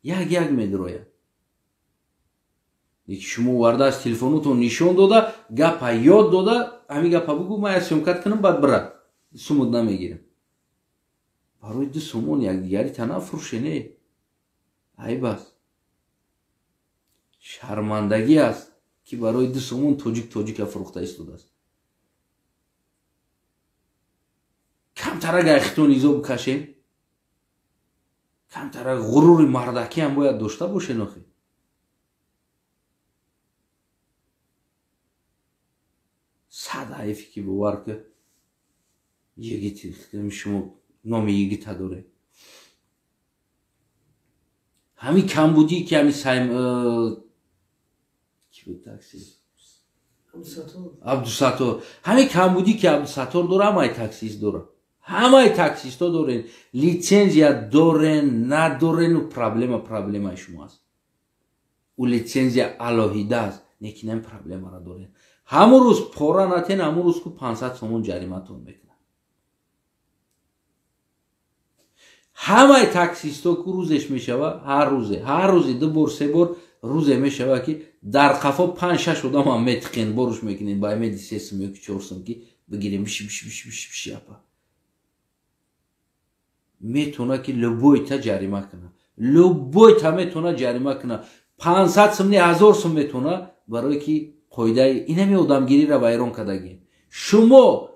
Як як медрояд. Ки шумо оварда аз телефонотон нишон дода, гапа ёд дода, ҳамин гапа бугӯ, ман як съёмкат кунам, баъд бира. Сумуд намегирам. Барои 2 сомон якдигари тана фурӯше не. Айб аст. Шармандагӣ аст, ки барои 2 сомон тоҷик тоҷика фурӯхта истодааст. Камтарак айхитон изо бикашем, камтарак ғурури мардакӣ ҳам бояд дошта бошен охи. Сад ҳайфе ки бовар ки йигит шумо номи йигита доред. Ҳамин камбудӣ ки ҳамин сайм ки буд такси? Абдусаттор. Ҳамин камбудӣ ки Абдусаттор дора, ҳамаи таксист дора. Ҳамаи таксистҳо дорен. Литсензия дорен, надорену проблема проблемаи шумо аст. Ӯ литсензия алоҳида аст, лекин ҳамин проблемаро дорен. Ҳамун рӯз пора натен, ҳамун рӯз ку 500 сомон ҷариматон мекунад. Ҳамаи таксистҳо ку рӯзеш мешава, ҳар рӯзе 2 бор 3 бор рӯзе мешава ки дар қафо 5-6 одам ҳам метиқен, боруш мекунен, ба меди 3 сум ё ки 4 сум ки бигирем, биши биши биши биши биши апа. Метавона ки любойта ҷарима кунад. Любойта метавона ҷарима кунад. 500 сум не 1000 сум метавона, барое ки қоидаи инами одамгириро вайрон кардагӣ. Шумо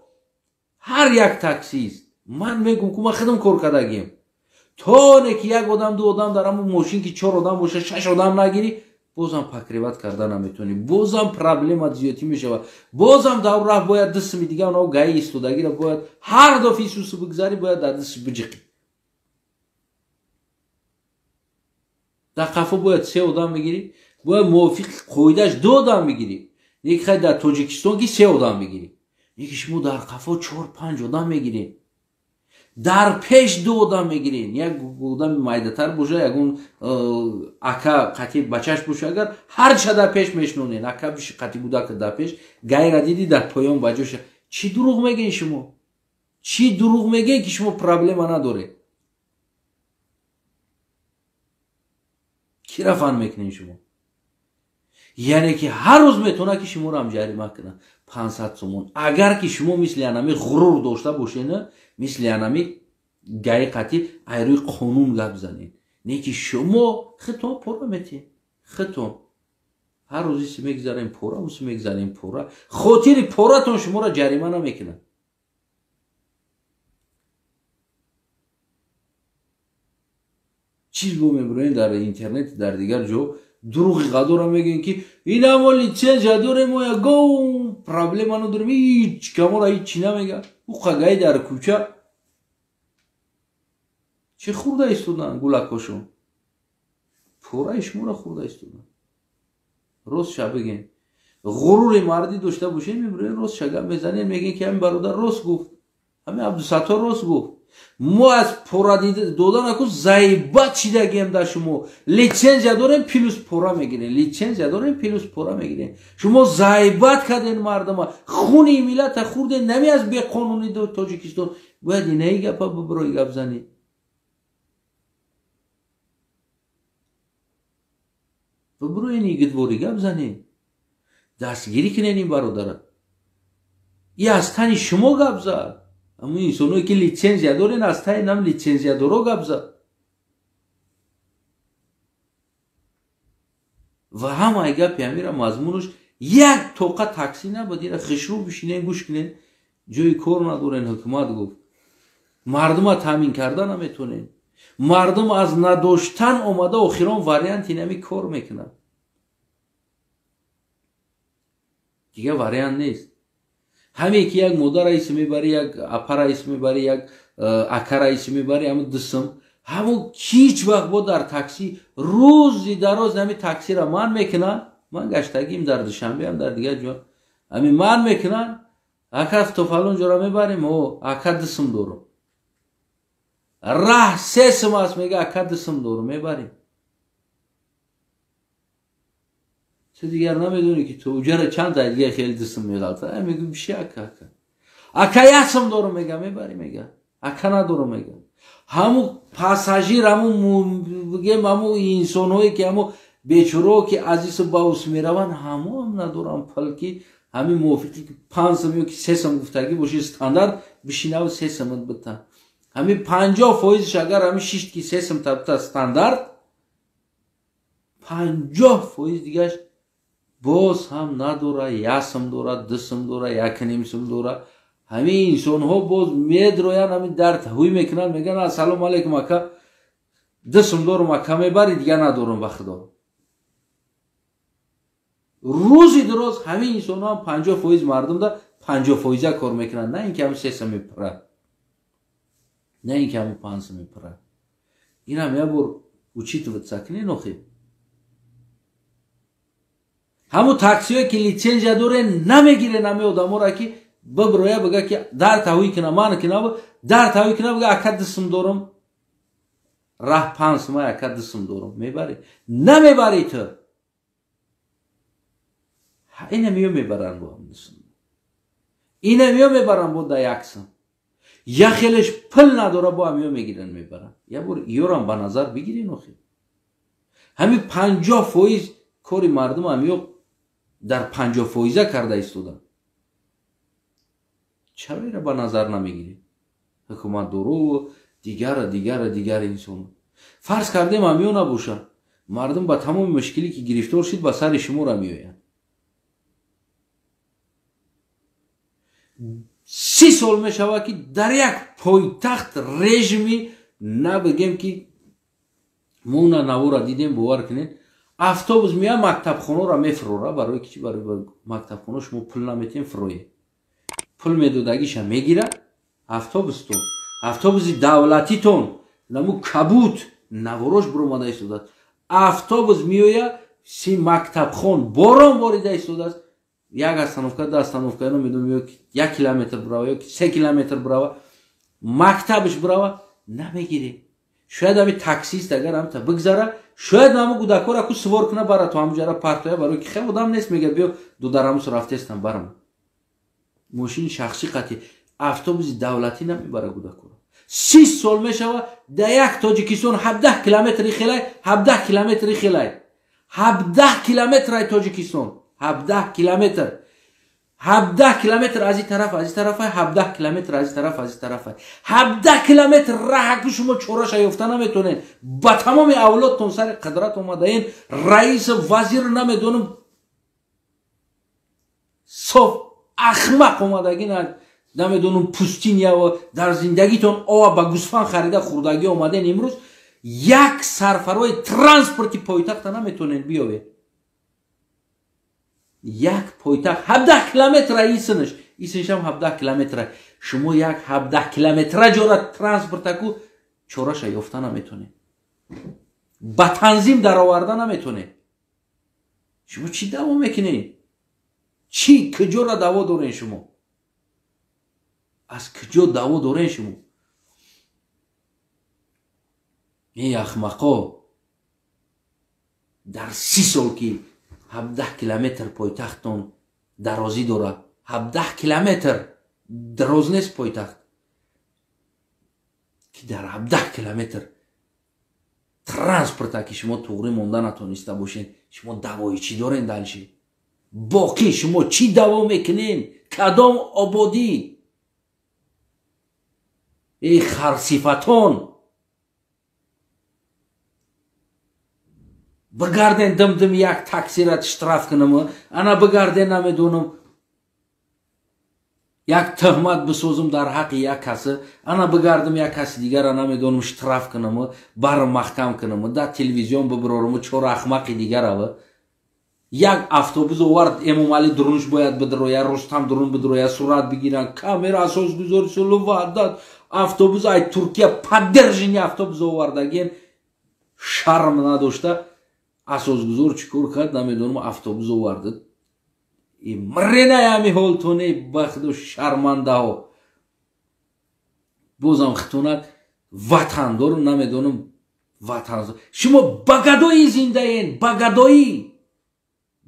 ҳар як таксист, ман мегӯм ку ман худам кор кардагим. То не ки як одам, 2 одам дар ҳамон мошин ки 4 одам боша, 6 одам нагирӣ, бозам покриват карда наметавонӣ. Бозам проблема зиёдтӣ мешавад. Бозам дар раҳ бояд 2 суми дига онҳо гаи истодагиро бояд ҳар дафъа исусу бигзарӣ, бояд дар 2 сум биҷиқӣ. Дар қафо бояд 3 одам бигирӣ, бояд мувофиқи қоидааш 2 одам бигирӣ. Неки хай дар Тоҷикистон ки 3 одам мегирӣ. Неки шумо дар қафо 4-5 одам мегиред. Дар пеш 2 одам мегиред. Як одами майдатар боша, ягон ака қати бачаш боша, агар ҳарча дар пеш мешнонед, ака биши қати гудака дар пеш, гайра диди дар поён ба ҷоша. Чӣ дурӯғ мегӯед шумо? Чӣ дурӯғ мегӯед ки шумо проблема надоред? Кира фан мекунед шумо? Яъне ки ҳар рӯз метавонад ки шуморо ҳам ҷарима кунад 500 сомон. Агар ки шумо мисли анами ғурур дошта бошед, мисли анами гаи қатӣ айрӯи қонун гап занед. Не ки шумо худтон пора метиҳед. Худтон ҳар рӯз иси мегзарем пора, уси мегзарем пора. Хотири поратон шуморо ҷарима намекунад. Чиз бо мебироем дар интернет, дар дигар ҷо дурӯғи ғадора мегӯем ки ина мо литсензия дорем, мо ягон проблема надорем, ҳеҷ камора ҳеҷ чӣ намега. Ӯ қагаи дар кӯча чӣ хӯрда истодан гулакошон? Пораи шуморо хӯрда истодан. Рост ша бигем. Ғурури мардӣ дошта бошем, мебироем рост ша гап мезанем, мегӯем ки ҳамин бародар рост гуфт, ҳамин Абдусаттор рост гуфт. Мо аз пора доданаку заибат шидагием дар шумо. Литсензия дорем, плюс пора мегирем. Литсензия дорем, плюс пора мегирем. Шумо заибат карден мардума, хуни миллата хӯрден, нами аз беқонунӣ Тоҷикистон. Бояд инаи гапа бибирои гап занӣ. Бибирои нигидворӣ гап занӣ. Дастгирӣ кунен ин бародара. И аз тани шумо гап зад. Аммо инсоное ки литсензия дорен, аз таи нам литсензиядоро гап зад. Ва ҳамаи гапи ҳамира мазмунаш як тоқа таксӣ набуд, ира хишрӯ бишинен, гӯш кунен, ҷои кор надорен, ҳукумат гуфт. Мардума таъмин карда наметонен. Мардум аз надоштан омада охирон варианти нами кор мекунад. Дигар вариант нест. Ҳаме ки як модара ис мебарӣ, як апара ис мебарӣ, як акара ис мебарӣ, ҳамун 2 сум, ҳамун ҳеҷ вақт бо дар такси рӯзи дароз ҳами таксира ман мекунам, ман гаштагим дар Душанбеам, дар дигар ҷо, ҳами ман мекунам, ака то фалон ҷора мебарем, о, ака 2 сум дорум. Раҳ 3 сум аст, мега ака 2 сум дорум, мебарем. Ту дигар намедонӣ ки ту уҷара чанд тай дигар хеле 2 сум меғалта. Мегӯ биши ака, ака. Ака 1 сум дорум, мега, мебарӣ, мега. Ака надорам мегӯяд. Ҳаму пассажир, ҳаму бигем, ҳаму инсонҳое ки ҳаму бечорао ки аз ису ба ус мераванд, ҳамоам надорам пул ки ҳамин мувофиқи 5 сом ё ки 3 сом гуфтагӣ боши стандарт бишинаву 3 сомат бита. Ҳамин 50%-ш агар ҳамин шишт ки 3 сом табита стандарт, 50% дигаш боз ҳам надора, 1 сом дора, 2 сом дора, 1.5 сом дора. Ҳамин инсонҳо боз медроянд, ҳамин дард ҳуй мекунанд, мегӯянд ассалому алайкум ака, 2 сом дорум ака, мебари, дигар надорум ба худо. Рӯзи дуроз ҳамин инсонҳо ҳам 50% мардумда 50% кор мекунанд, на ин ки ҳамин 3 сом мепурад, на ин ки ҳамин 5 сом мепурад. Инам як бор учитываться кунед охи. Ҳамун таксиҳое ки литсензия дорен намегирен ҳамин одаморо ки биброя бига ки дар таҳуй кина, ман кина, дар таҳуй кина, бига ака 2 сом дорум, раҳ 5 сом, ака 2 сом дорум, мебари? Намебари ту. Ина миё мебаранд бо 2 сом, ина миё мебаранд бо да 1 сом. Я хелеш пул надора, бо ҳамиё мегиранд мебаранд. Я бор иёрам ба назар бигирин охи. Ҳамин 50% кори мардум ҳамиё дар 50% карда истоданд. Чаро ира ба назар намегиред? Ҳукуматдору дигара дигара дигар инсон. Фарз кардем ҳамиё набошад, мардум ба тамоми мушкиле ки гирифтор шид ба сари шуморо меоянд. 30 сол мешавад ки дар як пойтахт режими набигем ки мо уна навора дидем, бовар кунед, автобус меояд мактабхонаро мефурора, барои ки чи? Барои мактабхона шумо пул наметиҳем, фурое. Пул медодагиша мегирад автобустон, автобуси давлатитон, наму кабут наворош буромада истодааст. Автобус меояд си мактабхон борон борида истодааст, як остановка, ду остановка, намедонам, ё 1 километр бурава ё 3 километр бурава, мактабаш бурава, намегиред. Шояд ҳами таксист агар ҳамта бигзара, шояд ҳаму гудакора ку сувор куна бара то ҳамуҷара партоя, барои ки хел одам нест, мегӯяд биё дударамус рафтестам барам. Мошини шахсӣ қатъи автобуси давлатӣ намебара гудакора. 30 сол мешава дар як Тоҷикистон 17 километри хелай, 17 километри хелай, 17 километрай Тоҷикистон, 17 километр, 17 километр аз ин тараф, аз ин тараф, 17 километр аз ин тараф, аз ин тараф, 17 километр раҳа ки шумо чораша ёфта наметонед. Ба тамоми авлодтон сари қудрат омадаен, раис, вазир намедонам, соф ахмақ омадагӣ, намедонам, пустиня дар зиндагитон ова ба гусфан харида хӯрдагӣ омаден, имрӯз як сарфарои транспорти пойтахта наметонед биёвед. Як пойтахт 17 километра исинш, исиншам 17 километра. Шумо як 17 километра ҷора транспортаку чораша ёфта наметонед, ба танзим дароварда наметонед. Шумо чӣ даъво мекунед? Чӣ куҷора даъво дорен шумо? Аз куҷо даъво дорен шумо? Эй ахмақо, дар 30 сол ки 17 километр пойтахтон дарозӣ дорад, 17 километр дароз нест пойтахт, ки дар 17 километр транспорта ки шумо туғрӣ монда натониста бошед, шумо даъвои чӣ дорен дальше? Боқӣ шумо чӣ даъво мекунен? Кадом ободӣ? Эй харсифатон, бигарден димдим як таксира штраф кунам, ана бигарден намедонам як тӯҳмат бисозам дар ҳаққи як каси, ана бигардам як каси дигара намедонам штраф кунам, барм маҳкам кунам, дар телевизион бибирорам чор ахмақи дигарава. Як автобус овард, Эмомалӣ дурунш бояд бидироя, Рустам дурун бидироя, сурат бигиранд, камера асосгузори сулҳу ваҳдат, автобус ай Туркия поддержани автобус овардаген, шарм надошта асосгузор чӣ кор кард намедонам, автобус овард. Мренай ҳами ҳолтоне бахду шармандаҳо, бозам хитонат ватандору намедонам ватан. Шумо ба гадоӣ зиндаен, ба гадоӣ,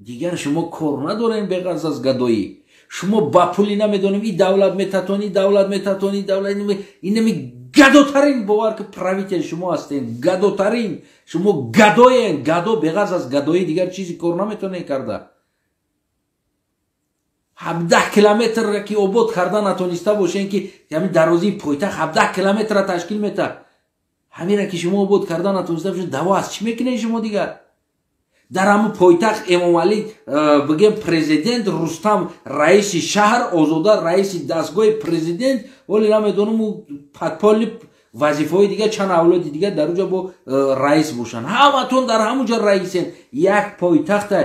дигар шумо кор надорен беғарз аз гадоӣ. Шумо ба пули намедонем и давлат метатон, и давлат метатон, и давлат инами гадотарин, бовар ки правитель шумо ҳастен, гадотарин. Шумо гадоен, гадо беғарз аз гадоӣ дигар чизи кор наметонед карда. 17 километрра ки обод карда натониста бошен, ки ҳамин дарозии пойтахт 17 километрра ташкил метаҳад, ҳамира ки шумо обод карда натониста бошед, даво аз чӣ мекунед шумо дигар? Дар ҳамун пойтахт Эмомалӣ бигем президент, Рустам раиси шаҳр, Озода раиси дастгоҳи президент, вале намедонам подполи вазифаҳои дигар чанд авлоди дигар дар уҷа бо раис бошанд. Ҳаматон дар ҳамун ҷо раисен. Як пойтахта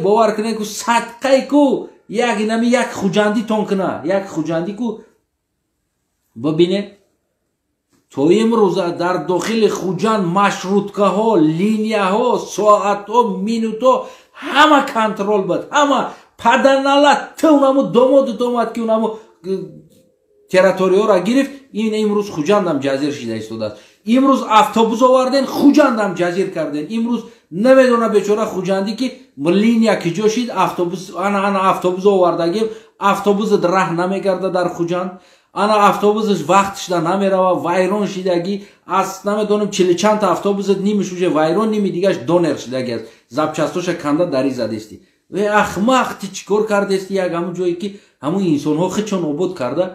бовар кунед, ку садқай ку як инами як хуҷандитон куна, як хуҷандӣ ку бибинед. То имрӯза дар дохили Хуҷанд маршруткаҳо, линияҳо, соатҳо, минутҳо ҳама контрол буд, ҳама паданала ту унаму домоду омад ки унаму территорияҳоро гирифт. Ин имрӯз Хуҷандам ҷазир шида истодааст. Имрӯз автобус оварден, Хуҷандам ҷазир карден. Имрӯз намедона бечора хуҷандӣ ки линия киҷо шид, автобус ана ана автобус овардагим, автобусат раҳ намегарда дар Хуҷанд, ана автобусаш вақт шида намерава, вайрон шидагӣ аз намедонам чиличандта автобусат нимиш уже вайрон, ними дигаш донер шидаги аст, запчастоша канда дари задести. Э ахмақ, ти чӣ кор кардести? Як ҳамун ҷое ки ҳамун инсонҳо хичон обод карда,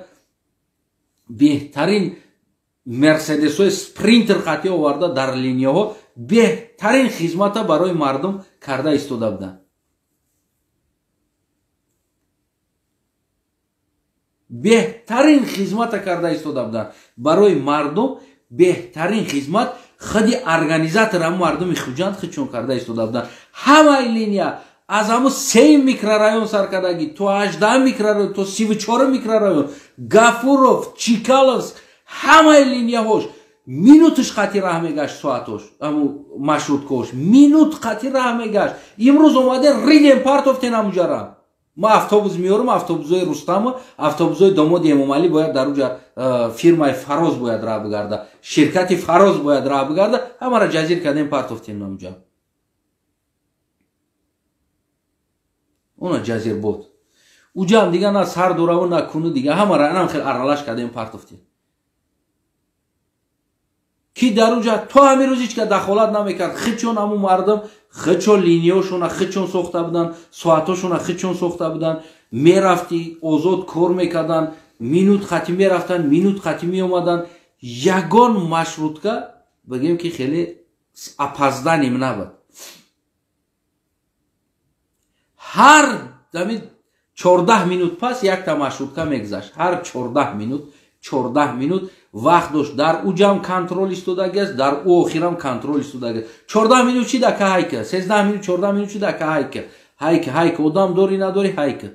беҳтарин мерседесҳои спринтер қатӣ оварда дар линияҳо беҳтарин хизмата барои мардум карда истода буданд. Беҳтарин хизмата карда истода буданд барои мардум, беҳтарин хизмат худи организатор ҳамун мардуми Хуҷанд худшон карда истода буданд. Ҳамаи линия аз ҳамун 3 микрорайон сар кардагӣ то 18 микрорайон, то 34 микрорайон, Гафуров, Чикаловск, ҳамаи линияҳош минуташ қатӣ раҳ мегашт, соатош, ҳамун маршруткаош минут қатӣ раҳ мегашт. Имрӯз омаде ридем партофтен ҳамуҷара. Ма автобус меорам, автобусҳои Рустаму, автобусҳои домоди Эмомалӣ бояд дар уҷа фирмаи Фароз бояд раҳ бигарда, ширкати Фароз бояд раҳ бигарда, ҳамаро ҷазир кардем, партофтем ҳамуҷа. Она ҷазир буд. Уҷаам дига на сар дораву на куну дига, ҳамаро анам хел аралаш кардем, партофтем. Ки дар уҷа то ҳамин рӯз ҳеч ка дахолат намекард. Хичон ҳамун мардум хичон линияҳошона хичон сохта буданд, соатҳошона хичон сохта буданд, мерафтӣ озод кор мекарданд, минут қатӣ мерафтанд, минут қатӣ меомаданд. Ягон маршрутка бигем ки хеле опозданием набуд. Ҳар 14 минут пас якта маршрутка мегузашт. Ҳар 14 минут, 14 минут вақт дошт. Дар уҷам контрол истодагиаст, дар ӯ охирам контрол истодагиаст. 14 минут чи дака ҳайка, 13 минут, 14 минут чи дака ҳайка, ҳайка, ҳайка, одам дорӣ надорӣ ҳайка.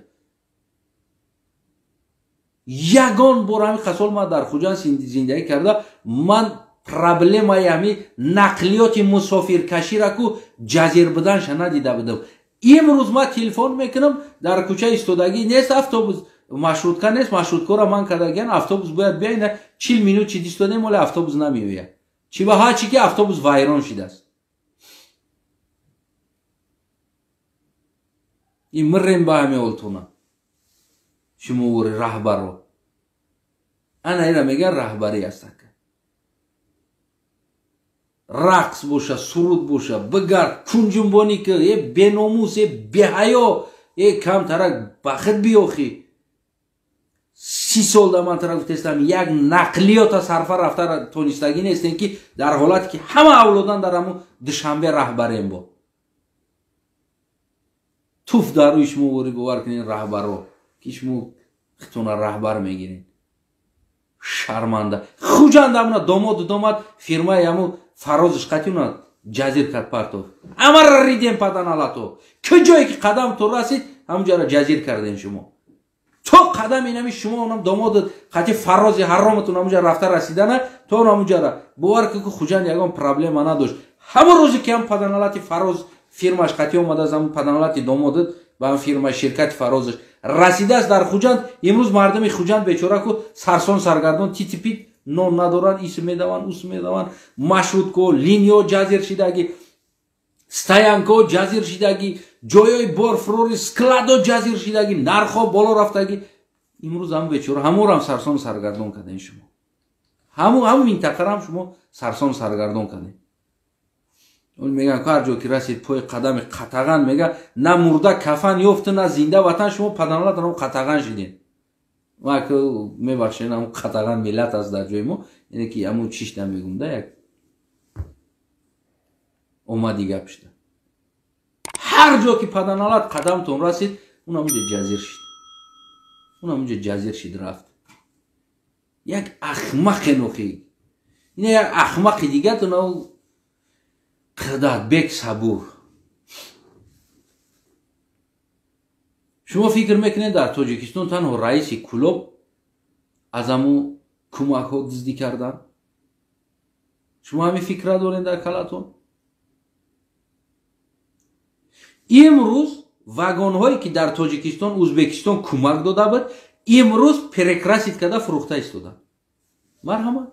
Ягон бор ҳамин қасол ман дар Хуҷанд зиндагӣ карда, ман проблемаи ҳамин нақлиёти мусофиркашира ку ҷазир буданша надида будам. Имрӯз ман телефон мекунам, дар кӯча истодагӣ нест автобус, маршрутка нест, маршруткаро ман кардагиан, автобус бояд биёяд, 40 минут чи дистодем, оле автобус намеояд. Чи ба ҳарчи ки автобус вайрон шидааст. Ин мирем ба ҳамин олтона. Шумо вори раҳбаро. Ана ина мегӯян раҳбарӣ аст. Рақс боша, суруд боша, бигард, кунҷунбонӣ ки, э беномус, э беҳаё, э камтарак бахт биёхӣ. 30 сол да ман тараф гуфтестам, як нақлиёта сарфа рафта тонистагӣ нестем, ки дар ҳолате ки ҳама авлодан дар ҳамун Душанбе раҳбарем бо. Туф дар рӯи шумо вори, бовар кунед раҳбаро, ки шумо хитона раҳбар мегиред. Шарманда. Хуҷанд ҳамуна домоду домад, фирмаи ҳамун Фарозиш қатӣ уна ҷазир кард партов. Ҳамаро ридем паданалато. Куҷое ки қадам то расид, ҳамунҷаро ҷазир кардем шумо. То қадам инами шумо онам домоду қати Фарози ҳароматон ҳамунҷа рафта расидана, то ҳамунҷара. Бовар кун ки Хуҷанд ягон проблема надошт. Ҳамон рӯзе ки ҳам паданалати Фароз фирмаш қатӣ омадааст, ҳамун паданалати домодат ба ҳам фирма ширкати Фарозаш расидааст дар Хуҷанд. Имрӯз мардуми Хуҷанд бечора ку сарсон саргардон титипит нон надоранд, ис медаванд, ус медаванд, маршрутко, линиё ҷазир шидагӣ, стоянко ҷазир шидагӣ, ҷойҳои борфурори складо ҷазир шидагӣ, нархҳо боло рафтагӣ. Имрӯз ҳамун бечора ҳамонам сарсон саргардон кардем шумо. Ҳамун минтақарам шумо сарсон саргардон кардем. Он мегӯянд ҳар ҷо ки расид пои қадами қатаған, мега на мурда кафан ёфту, на зинда ватан. Шумо паданалатон қатаған шидем. Ма мебахшед, ҳамун қатаған миллат аст дар ҷои мо, яъне ки ҳамун чишта мегум да як омади гап шуда. Ҳар ҷо ки паданалат қадамтон расид, он ҳамунҷо ҷазир шид, он ҳамунҷо ҷазир шид рафт. Як ахмақе нохи, ина як ахмақи дигатон Қудратбек Сабур. Шумо фикр мекунед дар Тоҷикистон танҳо раиси Кӯлоб аз ҳамун кӯмакҳо дуздӣ кардан? Шумо ҳамин фикра доред дар калатон? Имрӯз вагонҳое ки дар Тоҷикистон, Ӯзбекистон кӯмак дода буд, имрӯз перекрасить карда фурӯхта истоданд. Марҳамат.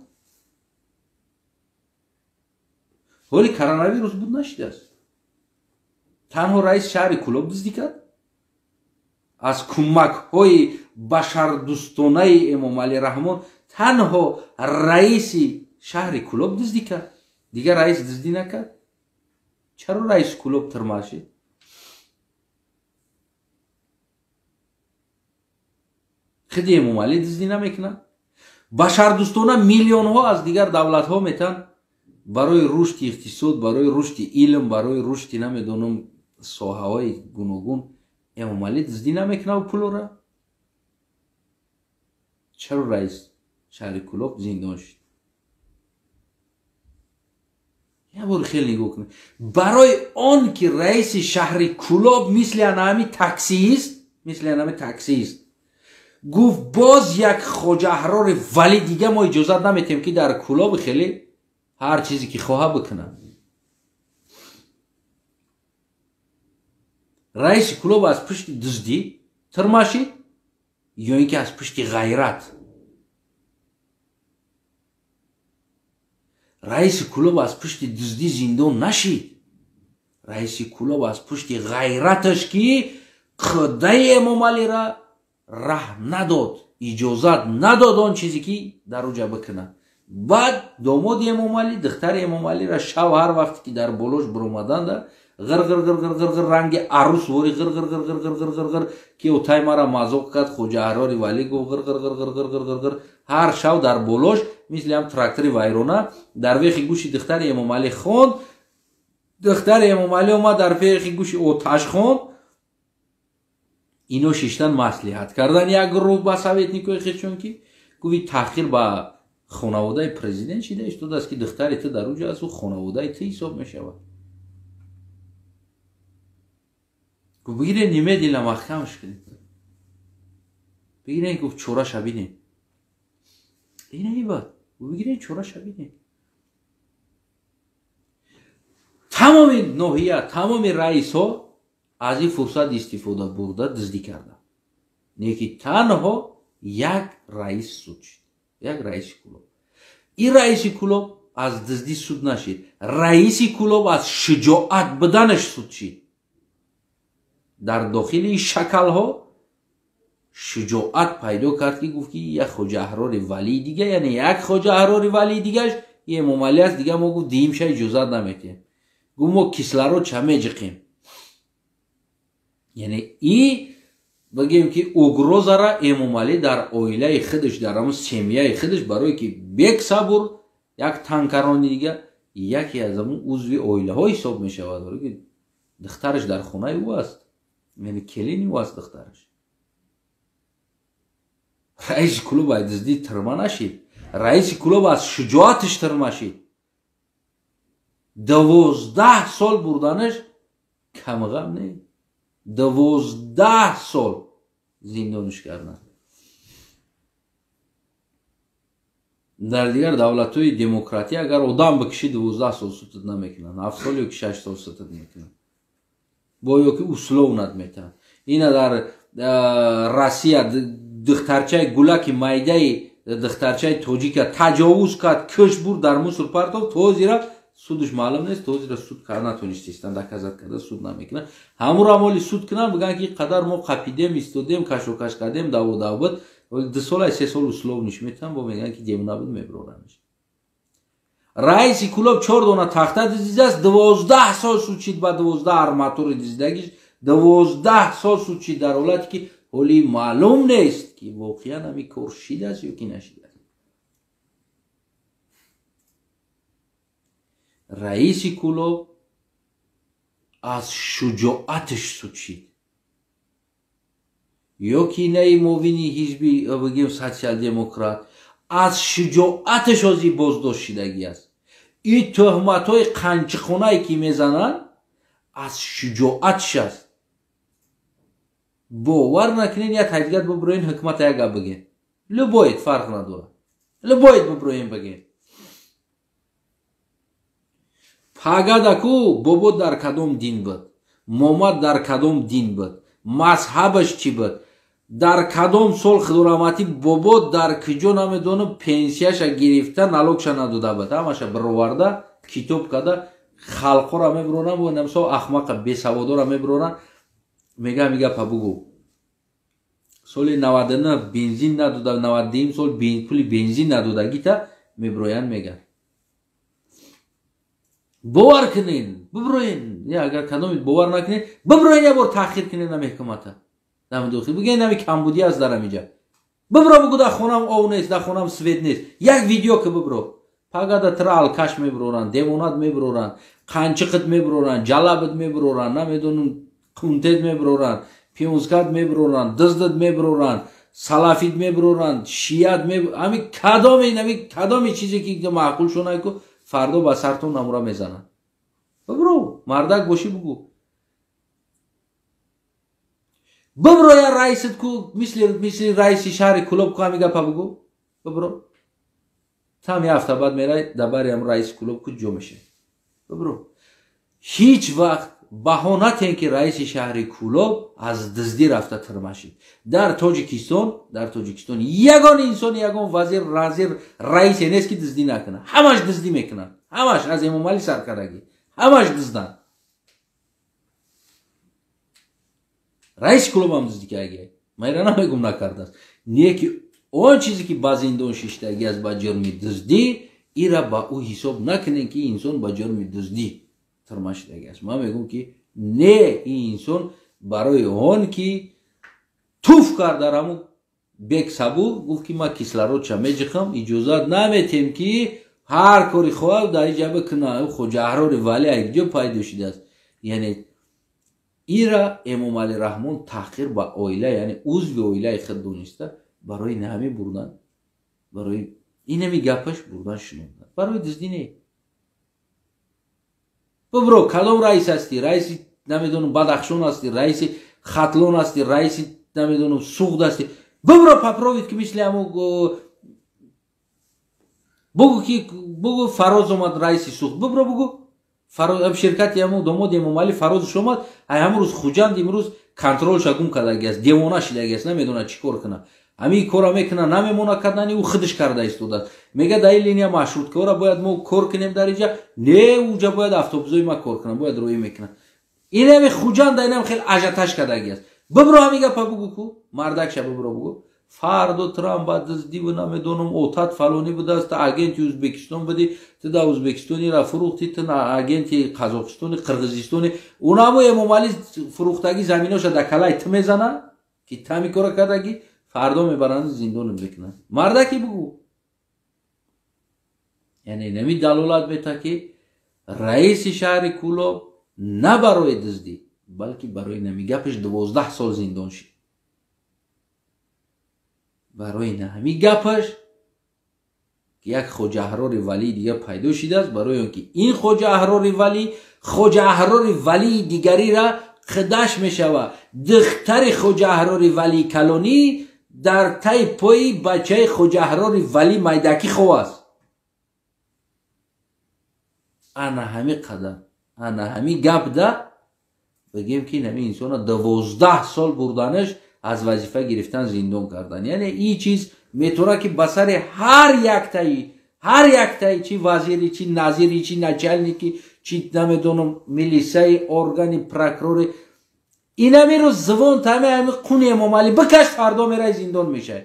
Ҳоли коронавирус буд нашидааст. Танҳо раиси шаҳри Кӯлоб дуздӣ кард? Аз кӯмакҳои башардӯстонаи Эмомалӣ Раҳмон танҳо раиси шаҳри Кӯлоб дуздӣ кард, дигар раис дуздӣ накард. Чаро раиси Кӯлоб тирма шид? Худи Эмомалӣ дуздӣ намекунад. Башардӯстона миллионҳо аз дигар давлатҳо метан барои рушди иқтисод, барои рушди илм, барои рушди намедонам соҳаҳои гуногун. Эмомалӣ дуздӣ намекунад пулора? Чаро раис шаҳри Кӯлоб зиндон шуд? Як бор хеле нигоҳ кунед. Барои он ки раиси шаҳри Кӯлоб мисли анами таксиист, мисли анами таксиист, гуфт боз як хоҷа аҳрори вали дига мо иҷозат наметем ки дар Кӯлоб хеле ҳар чизе ки хоҳа бикунад. Раиси Кӯлоб аз пушти дуздӣ тирма шид ё ин ки аз пушти ғайрат? Раиси Кӯлоб аз пушти дуздӣ зиндон нашид. Раиси Кӯлоб аз пушти ғайраташ ки қудаи Эмомалира раҳ надод, иҷозат надод он чизе ки дар уҷа бикунад. Баъд домоди Эмомалӣ, духтари Эмомалира шав ҳар вақте ки дар болош биромаданда ғир ғир ғир ғир ғир ғир ранги арӯс вори ғир ғир ғир ғир ғир ғир ғир ғир ки отай мара мазоқ кард, хоҷа аҳрори валӣ гуфт ғир ғир ғир ғир ғир ғир ғир ғир ҳар шав дар болош мисли ҳам трактори вайрона дар вехи гӯши духтари Эмомалӣ хонд. Духтари Эмомалӣ омад дар вехи гӯши оташ хонд. Ино шиштан маслиҳат кардан як гурӯҳ ба советникои худшон ки гуфт таҳқир ба хонаводаи президент шида истодааст ки духтари ту дар уҷа аст, ӯ хонаводаи ту ҳисоб мешавад. Гуфт бигиред немедленно маҳкамаш кунед, бигиред, гуфт чораша бинед. Ина ибад, бигиред чораша бинед. Тамоми ноҳия, тамоми раисҳо аз ин фурсат истифода бурда дуздӣ карданд. Не ки танҳо як раис суд шуд, як раиси Кӯлоб. Ин раиси Кӯлоб аз дуздӣ суд нашид, раиси Кӯлоб аз шуҷоат буданаш суд шид. Дар дохили шакалҳо шуҷоат пайдо кард ки гуфт ки як хоҷа аҳрори валии дига, яъне як хоҷа аҳрори валии дигаш Эмомалӣ аст, дига мо гуфт диимша иҷозат наметиҳем. Гуфт мо кислород ча меҷиқем. Яъне и бигем ки угрозара Эмомалӣ дар оилаи худаш, дар ҳамун семьяи худаш, барое ки Бек Сабур як танкарони дига яке аз ҳамун узви оилаҳо ҳисоб мешавад, барое ки духтараш дар хонаи ӯ аст, яъне келини ӯ аст духтараш. Раиси Кӯлоб аз дуздӣ тирма нашид, раиси Кӯлоб аз шуҷоаташ тирма шид. 12 сол бурданаш камғам не, 12 сол зиндониш кардан. Дар дигар давлатҳои демократия агар одам бикиши 12 сол сутуд намекунанд, 7 сол ё ки 6 сол сутуд мекунанд, бо ё ки условнат метаҳанд. Ина дар Россия духтарчаи гулаки майдаи духтарчаи тоҷика таҷовуз кард, кӯш бурд, дар мусор партофт, то зира Судаш маълум нест, то ҳозира суд карда натонистистанд, доказать карда суд намекунанд. Ҳамуро моли суд кунанд, бигӯянд ки қадар мо қапидем, истодем, кашокаш кардем, даво дав буд. 2 сола 3 сол условно ш метавон, бо мегӯянд ки девона буд, мебироранаш. Раиси Кулоб 4 дона тахта дизидааст, 12 сол суд шид ба 12 арматури дизидагиш, 12 сол суд шид дар ҳолате ки ҳоли маълум нест ки воқеан ҳамин кор шидааст ё ки нашидааст. Раиси Кулоб аз шуҷоаташ суд шид. Ё ки наи муовини ҳизби бигем социал-демократ аз шуҷоаташ ҳозир боздошт шидагӣ аст. Ин тӯҳматҳои қанчиқонае ки мезананд аз шуҷоатш аст. Бовар накунед, як ҳақиқат бибироен, ҳукмата як гап бигем. Любоед, фарқ надорад. Любоед бибироен бигем. Пагадаку бобо дар кадом дин буд, момад дар кадом дин буд, мазҳабаш чӣ буд, дар кадом сол худораҳматӣ бобо дар куҷо намедонам пенсияша гирифта налогша надода буд, ҳамаша бироварда китоб карда халқҳоро мебиронанд, бо намисол ахмақа бесаводора мебиронанд, мегӯям гапа бугӯ. Соли 99 бензин надода, 92 сол пули бензин надодагита мебироянд, мегӯянд. Бовар кунед, бибироен, агар кадомед бовар накунед, бибироен як бор таъхир кунед на меҳкамата. Дами дохил бигӯед нами камбудӣ аст дар ҳаминҷа. Бибиро бугӯ дар хонам ов нест, дар хонам свет нест. Як видео ки бибиро. Пагада тра алкаш мебироранд, девонат мебироранд, қанчиқит мебироранд, ҷалабит мебироранд, намедонам кунтет мебироранд, пионскат мебироранд, дуздит мебироранд, салафит мебироранд, шият мебироранд. Ҳамин кадоме, ҳамин кадоме чизе ки маъқул шонай ку фардо ба сартон намура мезананд. Бибиро, мардак бошӣ бугӯ. Бибиро я раисит ку, мисли раиси шаҳри Кулоб ку ҳамин гапа бугӯ. Бибиро. Там як ҳафта баъд мерай дар бари ҳам раиси Кулоб ку ҷо мешавад. Бибиро. Ҳеҷ вақт баҳо натен ки раиси шаҳри Кулоб аз дуздӣ рафта тирмашид. Дар Тоҷикистон ягон инсон, ягон вазир, разир, раисе нест ки дуздӣ накунад. Ҳамаш дуздӣ мекунанд. Ҳамаш аз Эмомалӣ саркардагӣ. Ҳамаш дузданд. Раиси Кулоб ҳам дуздӣ кардагӣ. Ман инро намегум накардааст. Не ки он чизе ки ба зиндон шиштагӣ аст ба ҷурми дуздӣ, ира ба ӯ ҳисоб накунем ки инсон ба ҷурми дуздӣ тирмашидагӣ аст. Ман мегӯм ки не, ин инсон барои он ки туф кард дар ҳамун бек сабу, гуфт ки ман кислородша меҷиқам, иҷозат наметем ки ҳар кори хоҳад дар ин ҷа бикунад. Хоҷа Аҳрори Валӣ як ҷо пайдо шудааст. Яъне ира Эмомалӣ Раҳмон таҳқир ба оила, яъне узви оилаи худ дониста, барои нами бурдан, барои инами гапаш бурдан шинондан, барои дуздӣ не. Бибиро, кадом раис ҳастӣ? Раиси намедонам Бадахшон ҳастӣ, раиси Хатлон ҳастӣ, раиси намедонам Суғд ҳастӣ. Бибиро попробуйт ки мисли ҳамун бугӯ ки бугӯ Фароз омад раиси Суғд. Бибиро бугӯ ширкати ҳамун домоди Эмомалӣ Фарозш омад, ай ҳамун рӯз Хуҷанд имрӯз контролша гум кардагӣ аст, девона шидагӣ аст, намедонад чӣ кор кунад. Ҳамин корро мекунад, намемона кардани, ӯ худаш карда истодааст. Мегӯяд дар ин линия маршруткаҳоро бояд мо кор кунем дар инҷа, не, уҷа бояд автобусҳои ма кор кунам, бояд роҳӣ мекунам. Инами Хуҷанд инам хеле ажиотаж кардагӣ аст. Бибиро ҳамин гапа бугӯ ку, мардакша бибиро бугӯ. Фардо Трамп ба дуздӣ бу намедонам отат фалонӣ будааст, ту агенти Ӯзбекистон будӣ, ту дар Ӯзбекистонира фурӯхтӣ, ту агенти Қазоқистони, Қирғизистони. Унамо Эмомалӣ фурӯхтагӣ заминоша дар калай ту мезанад, ки ту ҳамин корро кардагӣ, фардо мебаранд зиндонат мекунанд. Мардаки бугӯ. Яъне инами далолат метаҳад ки раиси шаҳри Кулоб на барои дуздӣ, балки барои нами гапаш 12 сол зиндон шид. Барои ҳамин гапаш як Хоҷа Аҳрори Валии дигар пайдо шидааст, барои он ки ин Хоҷа Аҳрори Валӣ Хоҷа Аҳрори Валии дигарира қидаш мешавад. Духтари Хоҷа Аҳрори Валии калонӣ дар таи пои бачаи Хоҷа Аҳрори Валӣ майдакӣ хов аст. Ана ҳамин қадар, ана ҳамин гап да бигем ки ҳамин инсона 12 сол бурданаш аз вазифа гирифтан зиндон кардан. Яъне ин чиз метавонад ки ба сари ҳар яктаи Ҳар яктаи чи вазири, чи назири, чи начальники, чи намедонам милисаи, органи, прокурори, инамиро звон тами ами қуни Эмомалӣ бикаш, фардо мерай зиндон мешай.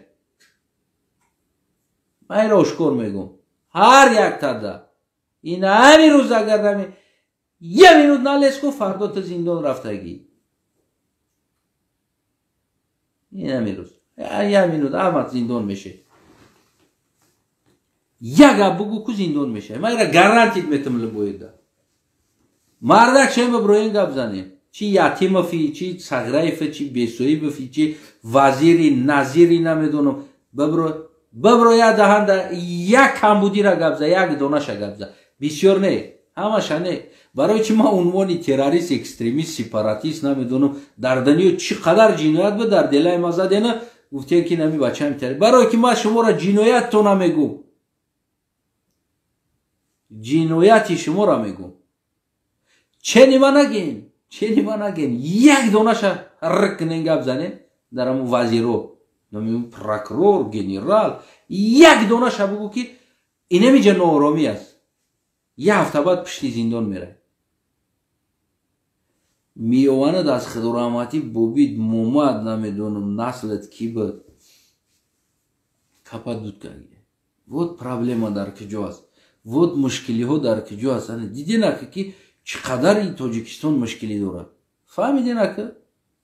Ман инро ошкор мегӯм. Ҳар яктада ин ҳами рӯз агар нами я минут налез ку, фардо ту зиндон рафтагӣ. Ин ҳами рӯз я минут аҳмад зиндон мешай. Як гап бугӯ ку, зиндон мешай. Ман инра гарантит метам либоида. Мардак шем биброен гап занем. Чи Ятимофи, чи Сағраеви, чи Бесоибофи, чи вазири, назири, намедонам. Бибро, бибро, як даҳанда як камбудира гап за, як донаша гап за. Бисёр не, ҳамаша не. Барои чи ман унвони террорист, экстремист, сепаратист намедонам, дар дунё чӣ қадар ҷиноят буд, дар делаи ма задена, гуфтем ки нами бачаам террорист. Барое ки ман шуморо ҷиноятто намегӯм. Ҷинояти шуморо мегӯм. Чени ма нагем, чени ма нагем. Як донаша рик кунен гап занем дар ҳамун вазиро, намедонам прокурор, генерал, як донаша бугӯ ки инамиҷа нооромӣ аст. Як ҳафта баъд пушти зиндон мерай. Миёванад аз худораҳматӣ бобид мумад, намедонам наслат кӣ буд. Капа дуд карди. Вот проблема дар куҷо аст. Вот мушкилиҳо дар куҷо аст. Диден ака ки чӣ қадар ин Тоҷикистон мушкилӣ дорад. Фаҳмиден ака?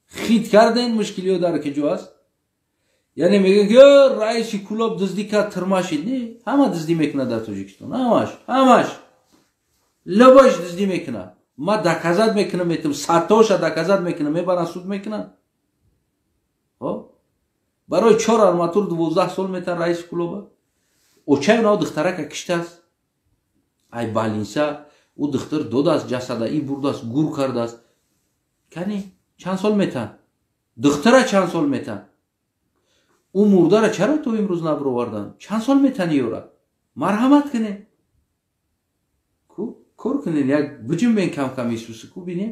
Хит карден мушкилиҳо дар куҷо аст? Яъне мегӯянд ки раиси Кӯлоб дуздӣ кард, тюрьма шид. Не, ҳама дуздӣ мекунад дар Тоҷикистон. Ҳамаш, ҳамаш. Любойш дуздӣ мекунад. Ма доказать мекунам, метам садтоша доказать мекунам, мебаранд суд мекунанд. Хоб? Барои чор арматур 12 сол метан раиси Кӯлоба. Очаи онҳо духтарака киштааст. Ай больница ӯ духтар додааст ҷасада, и бурдааст, гур кардааст. Кани чанд сол метан? Духтара чанд сол метан? Ӯ мурдара чаро то имрӯз набироварданд? Чанд сол метани ёра? Марҳамат кунед. Кор кунед, як биҷунбен кам-кам Исуси ку бинем.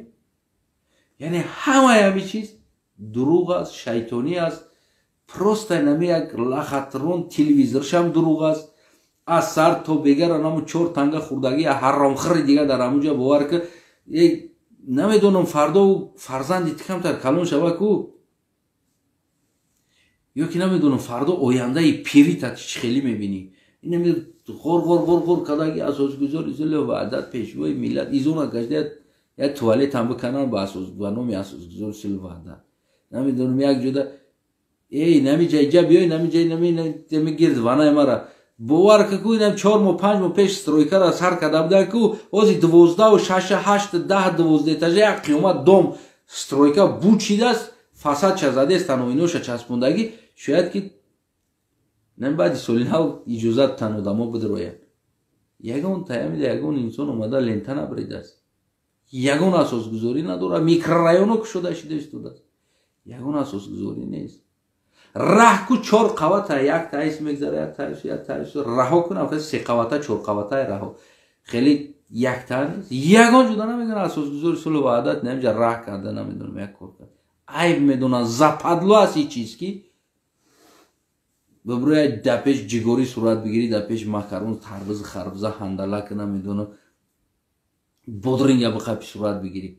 Яъне ҳамаи ҳами чиз дурӯғ аст, шайтонӣ аст. Просто нами як лохотрон, телевизоршам дурӯғ аст. Аз сар то бегара наму чор танга хурдагӣ ҳаромхӯри дига дар ҳамунҷа бовар ки намедонам, фардо фарзанди ту камтар калон шава ку, ё ки намедонам, фардо ояндаи пирита чӣ хелӣ мебинӣ. Инами ғор ғор ғор ғор кардаги асосгузори сулҳу ваҳдат, пешвои миллат, изона гашта як туалетам бикананд ба асос ба номи асосгузори сулҳу ваҳдат. Намедонам, як ҷода эй нами ҷайҷа биёй, нами ҷай нами гирд ванаи мара бовар ка ку, инам 4 моҳ, 5 моҳ пеш стройкара сар карда будан ку, ҳози 12-у шаша, ҳашт, 10, 12 этажа як қиёмат дом стройка бучидааст, фасадша задестан, оиноша часпондагӣ. Шояд ки нами баъди соли нав иҷозат тан одамо бидроянд. Ягон таямида ягон инсон омада лента набридааст, ягон асосгузорӣ надорад. Микрорайоно кушода шида истодааст, ягон асосгузорӣ нест. Раҳ ку чор қавата, як таис мегзара, як таис, як таис, раҳо кунам се қавата, чор қаватаи раҳо хеле якта нест. Ягон ҷуда намедонам асосгузори сулҳу ваҳдат намиҷа раҳ карда, намедонам, як кор кард. Айб медонам, западло аст ин чиз ки биброя дар пеш ҷигорӣ сурат бигирӣ, дар пеш макарон, тарбуз, харбуза, ҳандалак, намедонам, бодринга биқапи сурат бигирӣ.